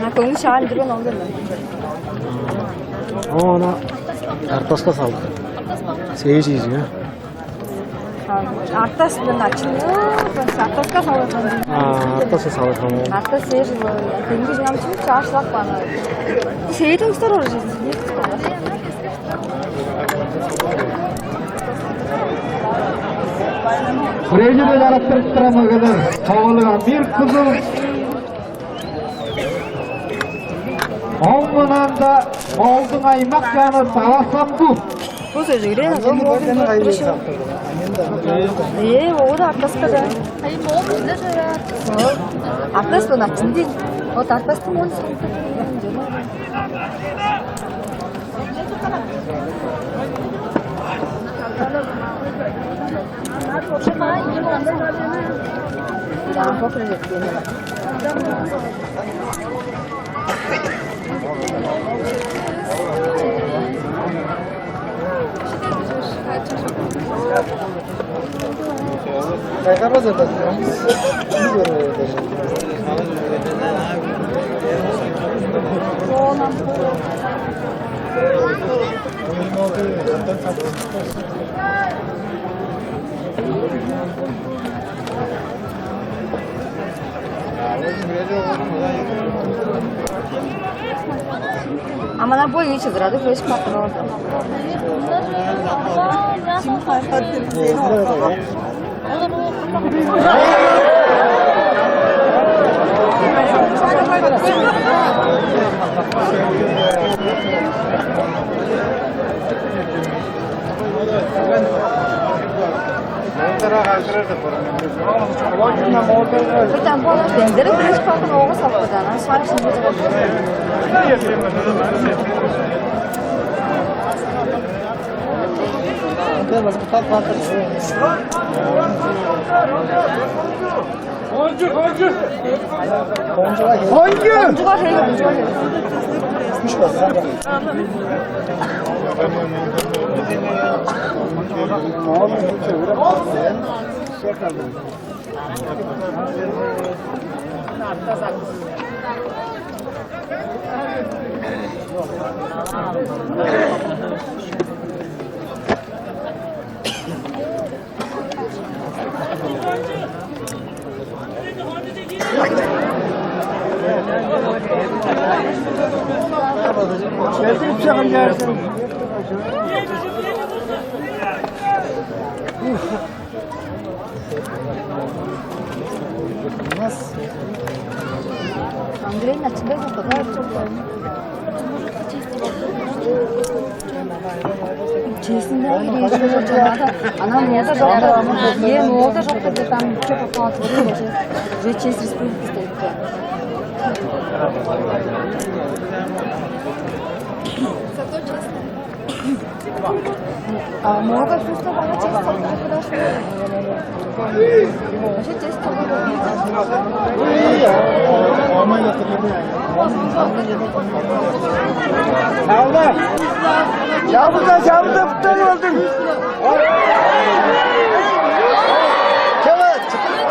А көңүл шаан дүрген ол деме. Оона Артаска салды. Сегиз чиизи, а? Артас билен ачылы, Артаска салган. А, Артаска салган. Артас сегиз жыл. Кемги жыгам чү чаашлап бана. Сейдиң устар оружиз. Күрежиде жарыктырып турар мөгелер. Хавалыга бир кызыл. Оң мынанда Моолдуң аймак чааны Таласамгу. Бо сөзүгүрен ол Моолдуң көрүп турушун. Ээ, ого да Артаска да. Ай, Моол биле жара. Артас бу начын дейт. Вот Артастың он. А мына бо үй чыдырады, көс каттырып алды. Бирден болуп, бендери бириш бакын оогу сапкыдан, ан шаан шынчы чыгып. Кончу, кончу! Кончуга хей. Кончуга хей. Күш бар. Андрей, на тебя заказать что-то. Честно, да, анаа моолда чок-тур. Е, моолда чок-тур деп, ам чок апаар турган уже. Уже честь республики стоит. Зато честно. А много просто бага честь. Вообще честь. Чалба! Чалбыда, чалбыда, буттан алдың! Чалба! Чалба!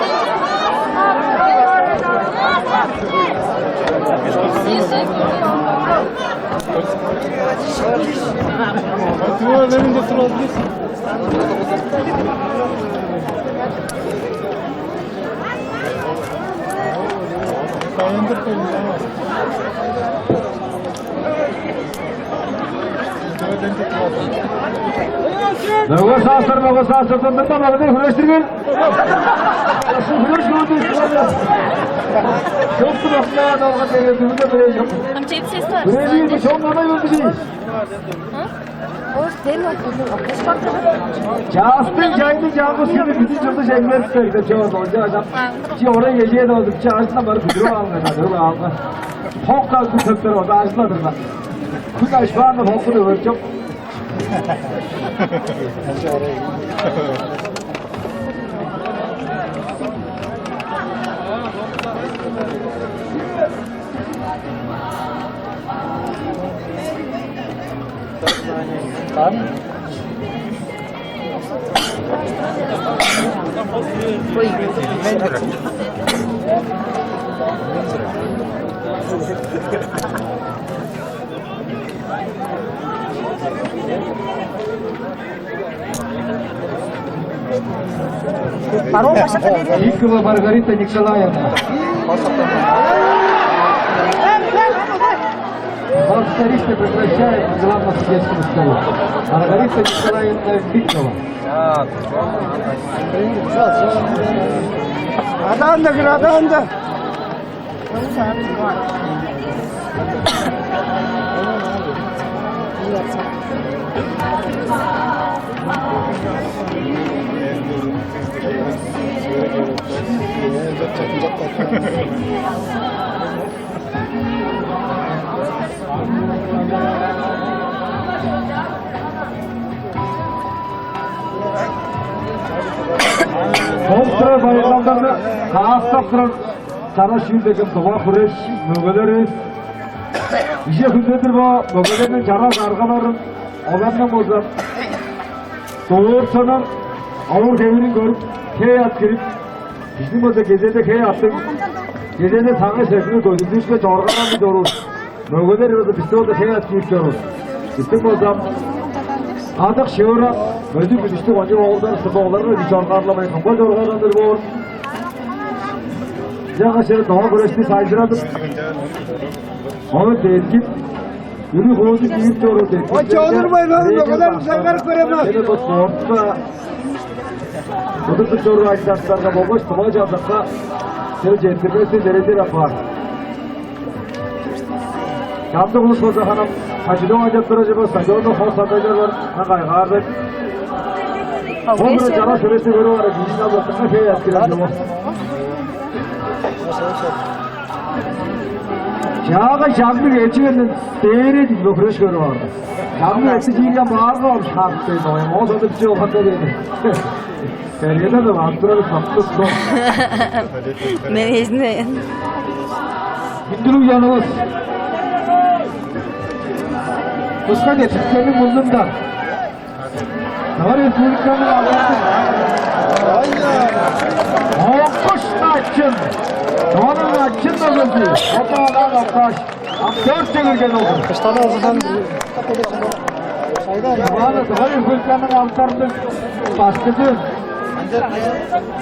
Мөге саастар, мөге саастар, тындырма, мөгени хүрештирген. Ошо хүреш болду. Чокту бакта далга берген бүгүнде бирей жок. Ам чепсес бар. Бирей бир чон ана өлдү. Частың чайдың чаңгыс күнү бүдүн чылды чемгерип бер деп чорду. Онча ажап, чи орай кежээ дозуп, чи ажындан барып бүдүрүп алыңар, бүдүрүп алыңар. Хок калды төптөр ода ажыладыр ба? Күн ашпаан хокку да көрчөк. Барон башакка берип. Бикова Маргарита Николаевна. Повторишь, прекращает главному судейскому столу. Маргарита Николаевна Бикова. Адаанда кир, адаанда. Ол-дура байырлалдарны хаастап турар чараш чүүл дег тыва хүреш мөгелери. Кижи хүндедир бо мөгелерниң чараш аргаларын, оларның болза дурт-санын, овур-хевирин көрүп, хей ат кирип, бистиң болза кезээде хей аттыг, кезээде саңай-сергини көдүрлүүшке чоргааралы чоруур. Мөгелер болза бисти болза хей ат киирип чоруур. Бистиң болза адык шыырак, өзү бүдүштүг ончуг оолдар сырба оларга бис чоргаарламайн, кымга чоргааралдыр боор. Чаггаш чер доо күрешти сайжырадып, ону деткип, үрү-хоозу киирип чоруур деткип. Ой, чоодурбайн, ону мөгелер сайгарып көрем. Эми бо спортка удуртуп чоруур ажылдакчыларга болгаш тыва чалчакка силер четтирбестен бережер апаар. Чамдык улус болза ханам качыдып ажап турар чүве, стадионда хос сандайлар бар, аңаа кайгаар деп. Ол бир чара сүресин көрүп ара, биздин албатынга хей аткырар жок. Чаага чамдык эчигенден дээре бөкүреш көрүп ара. Чамдык эчи жиирген баарга ол шарт дейт, ой, мо сатып чыгып кандай дейт. Эргеде да антурар сактык. Мен эжине. Хүндүлүг янывыс. Куска нетиптерниң мурнунда. Тыва Республиканың алгазы. Окуш начын. Тываның начын дөгүзү. Отуган оккаш. Актер чегирген олду. Кыштан олзудан. Тываны Тыва Республиканың алдарының башкызы.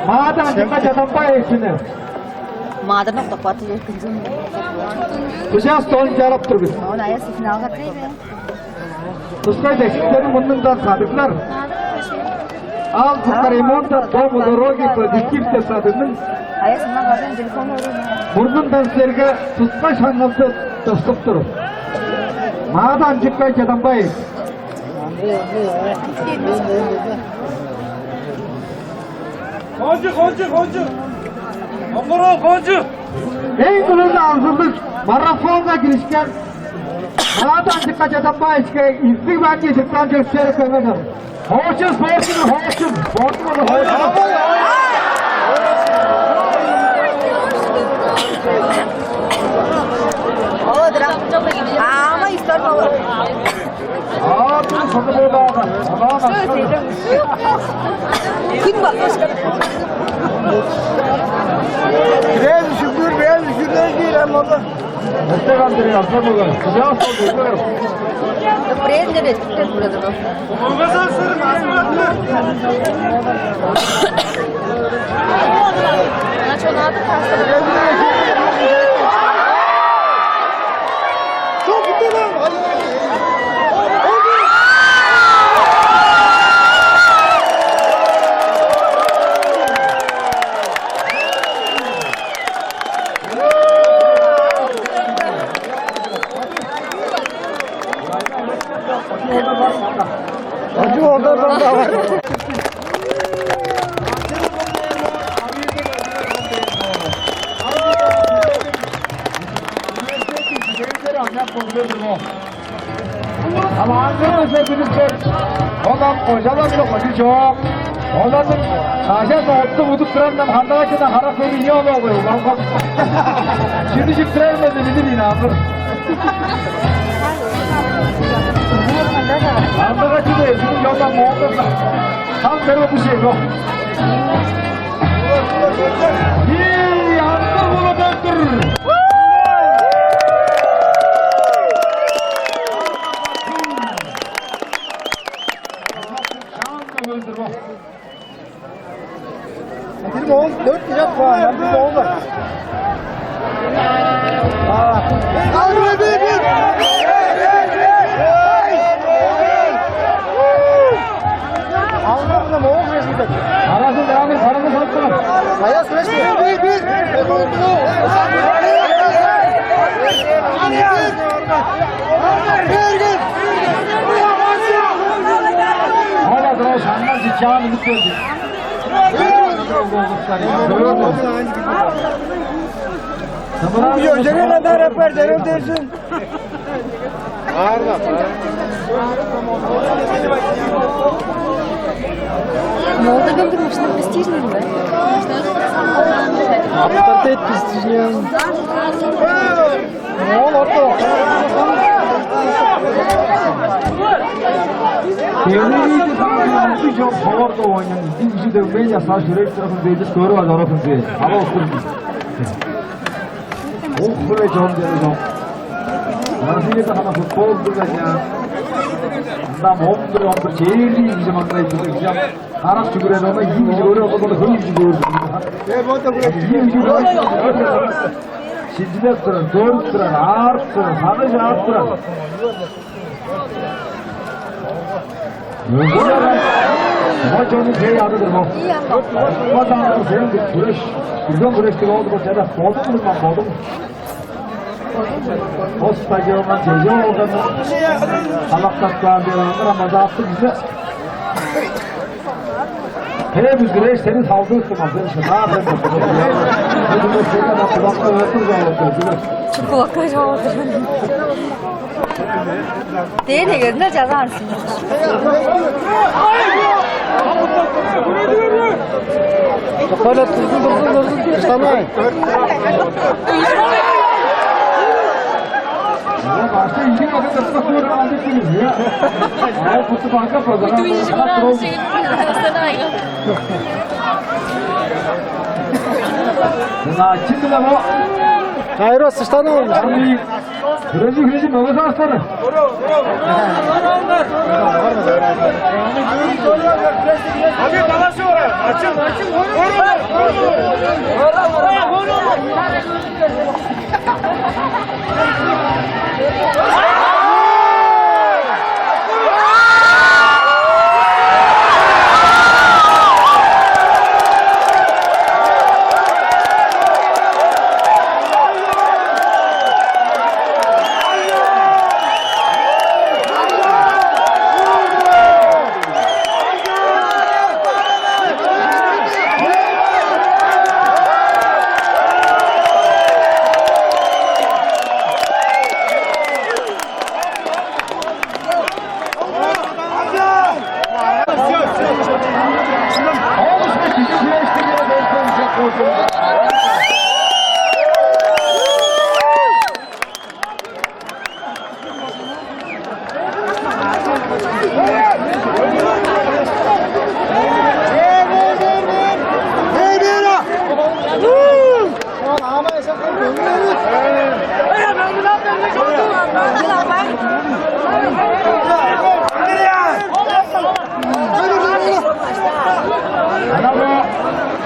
Маада Анчыкка Чадамбаевичини. Маадырны октап кааты берген. Быжаас тоон чарап тур бис. Ол аяс финалга кирейби? Тускай декшиктерин мурнундан садыглар. Ал Ремонта дом дороги позитив деп садыгның. Аяс мына базан телефон ору. Мурнундан силерге тускай шаңналды тыпсып тур. Маада Анчыкка Чадамбаев. Кончу, кончу, кончу. Оңгуруу, кончу. Эң кылыгы алзылыг марафонга киришкен Маада Анчыкка Чадамбаевичиге изиг баан чедирип каан чөпшээреп көргеннер. Хоочу спортуну хоочу, спорту болу хоочу. Ама истор болу. Aa, bu sana böyle adam. Aman, aman. Gün batmış. Biraz üşüdür, biraz üşüdür değil ama bu. Muhtemelen bir yapsa bu kadar. Sıcağı soğuk, bu kadar. Biraz da bekliyor burada. Ачуу одар бар. Алааңгыры өсер билип чор. Ондан кожалар бир кожу чок. Оларның кажан оттуп удуп турарындан хандагачыдан харак көбү ийи олоо кой, улам кап. Чүнү чип турар мен билир ийин, амыр. Хандагачы дээр, бүгүн чондан моңдурда. Хам берип отур чек ол. Ийи, амыр болуп отур. Шаанда көндүр бо. Бир моол, дөрт кижи ат бар, бир моол бар. Ал, бир, бир, бир. Алгырында моол кирежип. Аразын дагы сарыгы салып турар. Аяс киреш. Бир, бир, бир. Бир, бир. Ала дыра шаңнан чычаан үнүп келди. Бу ёжеге надар апар, дерел дерзин. Молдаган турмушунда престижный мын? Авторитет престижный. Ол орта. Телевизор самаянчы чок, ховар да ойнан, издин кижи дөмей часа шүрек турасың, бедис көрүп ажарасың сен. Ала отурдум. Ох, хыре чон дери чок. Бразилияда хана футбол турган я. Ында он бир, он бир чээрли кижи маңнай турган кижи. Карак чүгүрер, ону ийи кижи көрүп, ону хөл кижи көрдү. Ийи кижи көрүп, шинчилеп турар, көрүп турар, аарып турар, сагыш аарып турар. Ма чонуң хей адыдыр мо. Ма чонуң хей күреш. Үрген күрештиг олду бо чада. Бодуң мурман, бодуң. Бо стадиондан чеже олган. Халактап каан бир аңгыр амазаапты бизе. Хөөбүс греш сени салдыышты мазын шыдаар деп. Чугулакка жоолур. Дээдегезинде жазаан сен. Чокпайлап турзун, турзун, турзун. Ыштанмай. Кайра сыштаны болмуш. Хүрежи, хүрежи, мөге саастары. Ачын, ачын, ачын.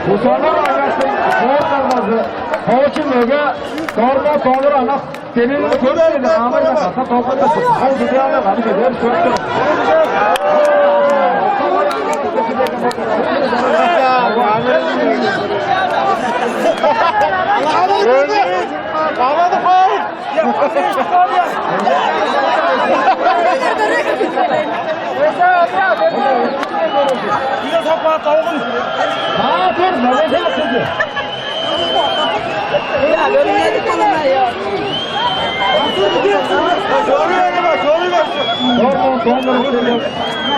Узаннар аймактың спорт даргазы, Хоочун мөге, Дормо Донур Анак. Делил көрүп, амырга катап толгатты. Ол судьяны каны көдөрүп көрүп тур. Калады, калады. Бизе сапа тавгын. Баатыр, мөге саатыр.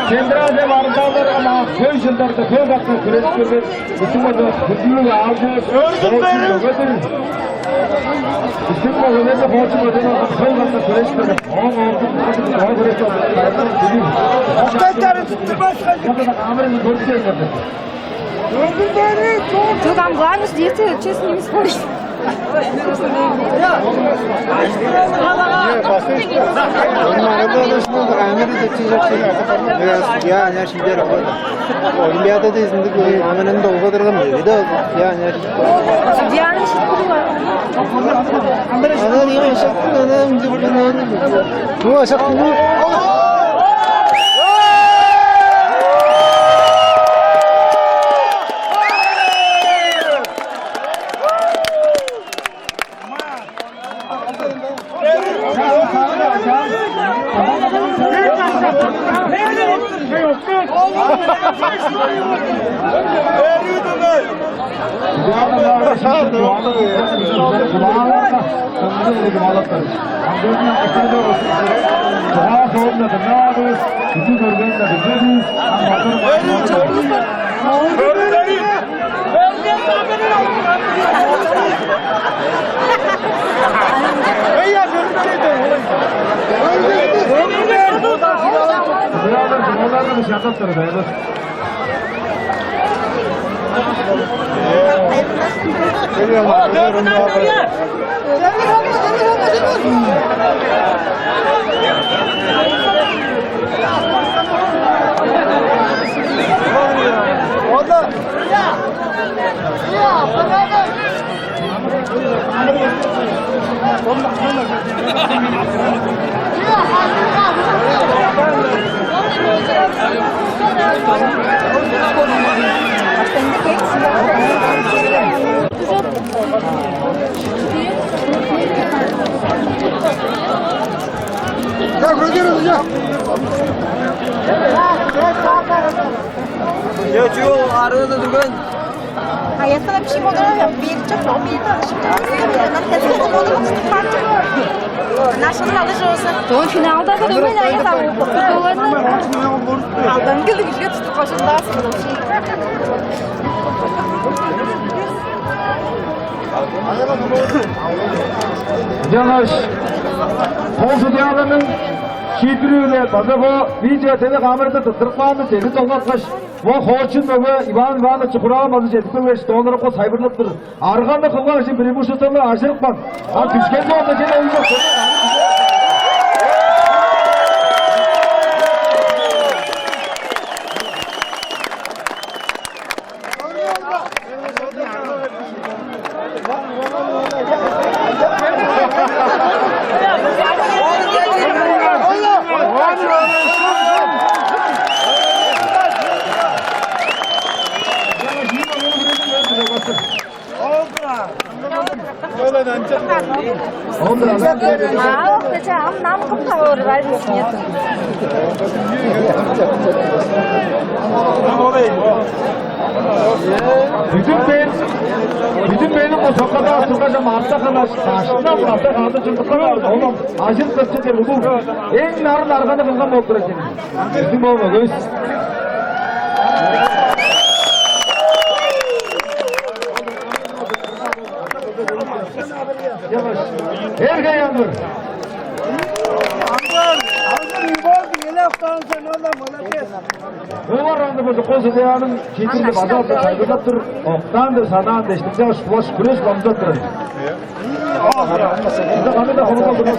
Центральный вокзалдарга маа хөй чылдарда хөй катап хүрежип келген. Бистиң болза хүндүлүг аалчывыс. Өргүн берип. Бистиң болза эми Хоочун Бөден алган хөй катап хүрежип келген. Оон оон күрежип. Октайтарын туттурбас. Камераны көрүп келиңер. Тут там главное, что дети честно не спорят. Олимпиадада изиндиг аманын долгадырган бери да, я, не. Судьяны шиткилиңер. Ана не ашактың, ана ынчы бу ашактың. Чүү ол арыызы дүрген? Аяттан апши бодура бирче бо бирде ашып чаасыздар. Мен хеске бодура тутуп барчы. Нашыл алы жоса. Дон финалда да дөмей аят алып. Алдан келди бизге тутуп башындасыз. Ынчангаш хол судьяларның шиитпири-биле база бо видео телекамерада тырттырып каанын чедип долгаткаш, бо хоочун мөге Иван Иванович Чукураан база чедип келгеш, доонурупка сайбырлап тур. Арганы кылган кижи преимуществону ажырыпкан. А дүшкен болза, чеде өйнөп. Ооп, кыча, ам нам кым таварыг, ай, нет. Бүдүн бээр, бүдүн бээрниң бо соккада астынга чам арта ханаш, кашындан арта ханды чымдыкка калды. Ону ажыр кырчы деп улуг. Эң нарын арганы кылган болуп турар экен. Биздин бо мөгөс. Эргей аңгыр. Аңгыр, аңгыр, үй болду, эле октаан сен, ола молодец. Олар аңгы база кол судьяның чиитинде база алса кайгырдап тур. Октаан-дыр, санаан дээш, дыңчааш, кулаш күрес бамзап турар. Ында каны да хонук алдырмас.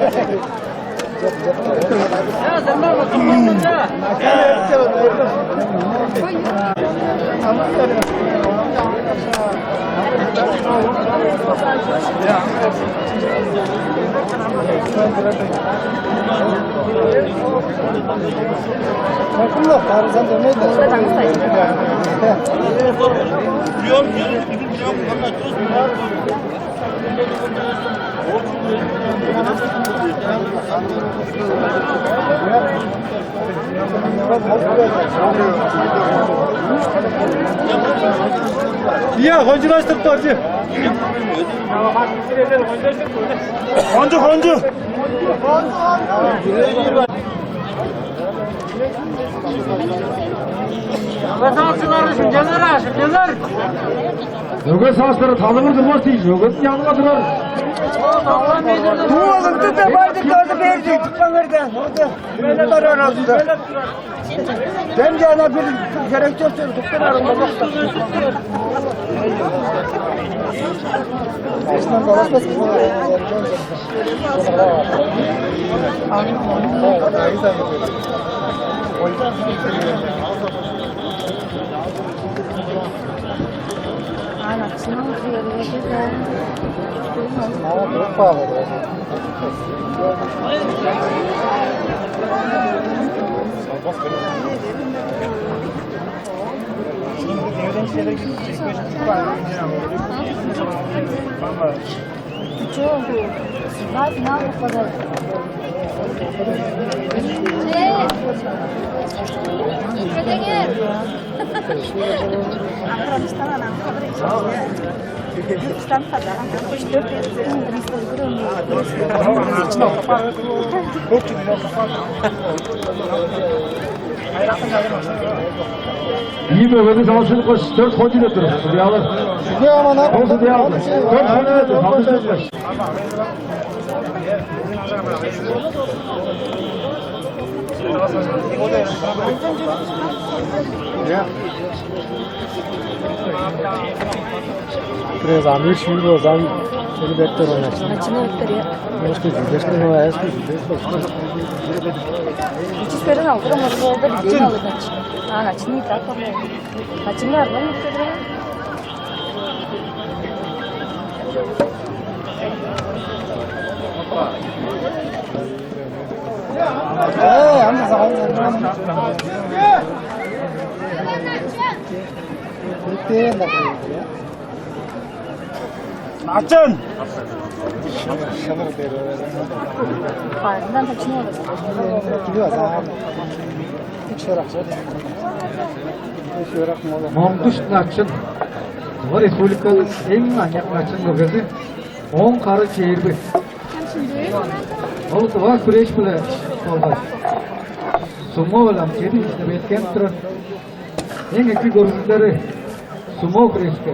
Ийе, кончураштырып бар чи. Кончу, кончу. Мөге саалчылары шынчалар, шынчалар. Мөге саалчылары талыңыр турбас дийш, мөгениң янынга турар. Туалыңды да барды дөрдү берди, туппаңарда. Орда. Мөге тарар алды. Дем жана бир, бир керек чөстөр, туптар аралмазак. Астынан даласпас. Чё? Судьба финал попадает. Эй! Кедеңер! Аңгырамыстан анаңгы хабар эшитти. Түркістан хабар. Үш-дөрт. Ийи мөгени салышып каш, дөрт хончу деп тур. Судьялар. Ол судья. Дөрт хончу деп тур. Салышып каш. Бирээзи амыр шүүр болза, ам чүнү бериптер ол начын. Начыны бериптер, я. Может, жүлдешкен ол, эски жүлдеш болчу. Үчүс берен алгыр, может, ол да бидейин алыр начын. А, начыны и так алыр. Начыны арган бериптер. Э, ам саган. Начын! Байырындан тапшын олар. Билип алзам. Тик шорак шор. Монгуш Начын, Тыва Республиканың эң аныяк начын мөгези, он хары чээрби. Ол тыва хүрээш-биле болгаш сумо-биле чеди кижини белеткенип турар. Эң эки көргүзүглери сумо хүрешке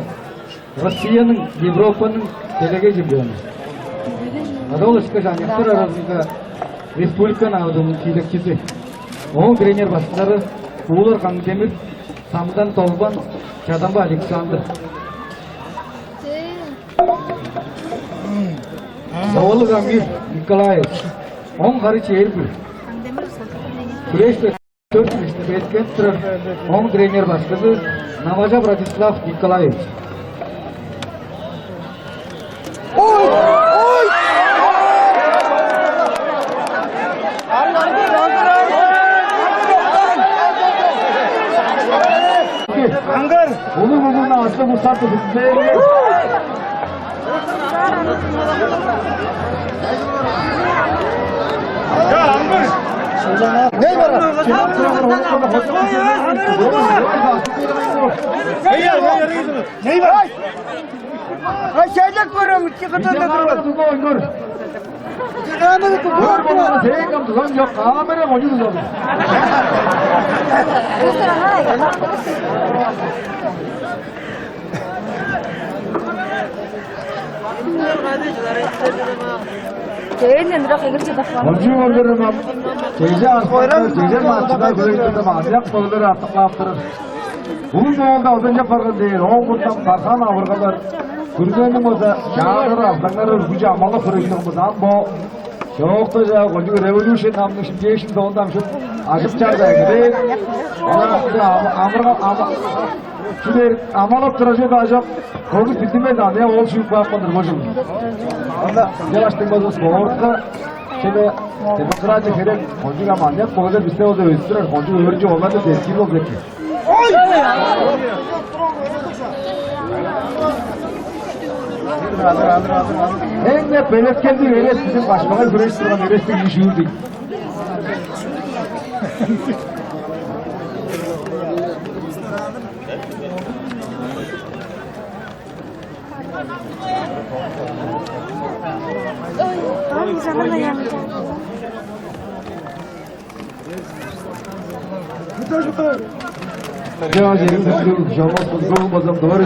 Россияның, Европаның делегей чемпиону. Ада ол ышкаш аныяктар аразынга республика наадымының тиилекчизи. Ооң тренер башкылары Куулар Каңдемир, Самдан Долбан, Чадамба Александр. Довалыг Амир Николаевич, он хары чээрби. Хүрээште төрт кижини белеткенип турар ооң тренер башкызы Наважа Владислав Николаевич. Аңгар! Улуг улуна аслыг устар тудуп бээрге. Не бар? Не бар? Ай, шайлап көрөм, чыгытында турган. Камера тудуп. Өр болмаса, сен кам тузан чок, камера кончуг тузан. Дээринен ырак эгер чыдак бар. Кончуг көрдүрүм ам. Чеже арсаңар, чеже матчыда көрейдиктим, азыяк бойлар артыклап турар. Улуг моолда озанчап барган дээр, оон куртам тархан авыргалар. Күргениң болза чаадыр, арзаңнары үргүлчү амалап көрейдиктим болза, ам бо чоокта чаа кончуг революция намның шимчээшин соонда ам шуп ажып чарда эгелээр. Ана амырга ама чүдер амалап турар чүве-даа чок. Көңүл билдинмейн аны ол шүүп каапкан-дыр бо чыл. Анда чылаштың болза спортка чеде демократия херек, кончуг ам аныяк бойлар бисте болза өзүп турар, кончуг өөрүнчү олар-даа дескиир болза эки. Эң-не белеткелдиг эрес, бистиң башпагай хүрежип турган эрестиг ийи шүүр дейт. Чаа, черим бүткүл, чавас футбол базам дывар.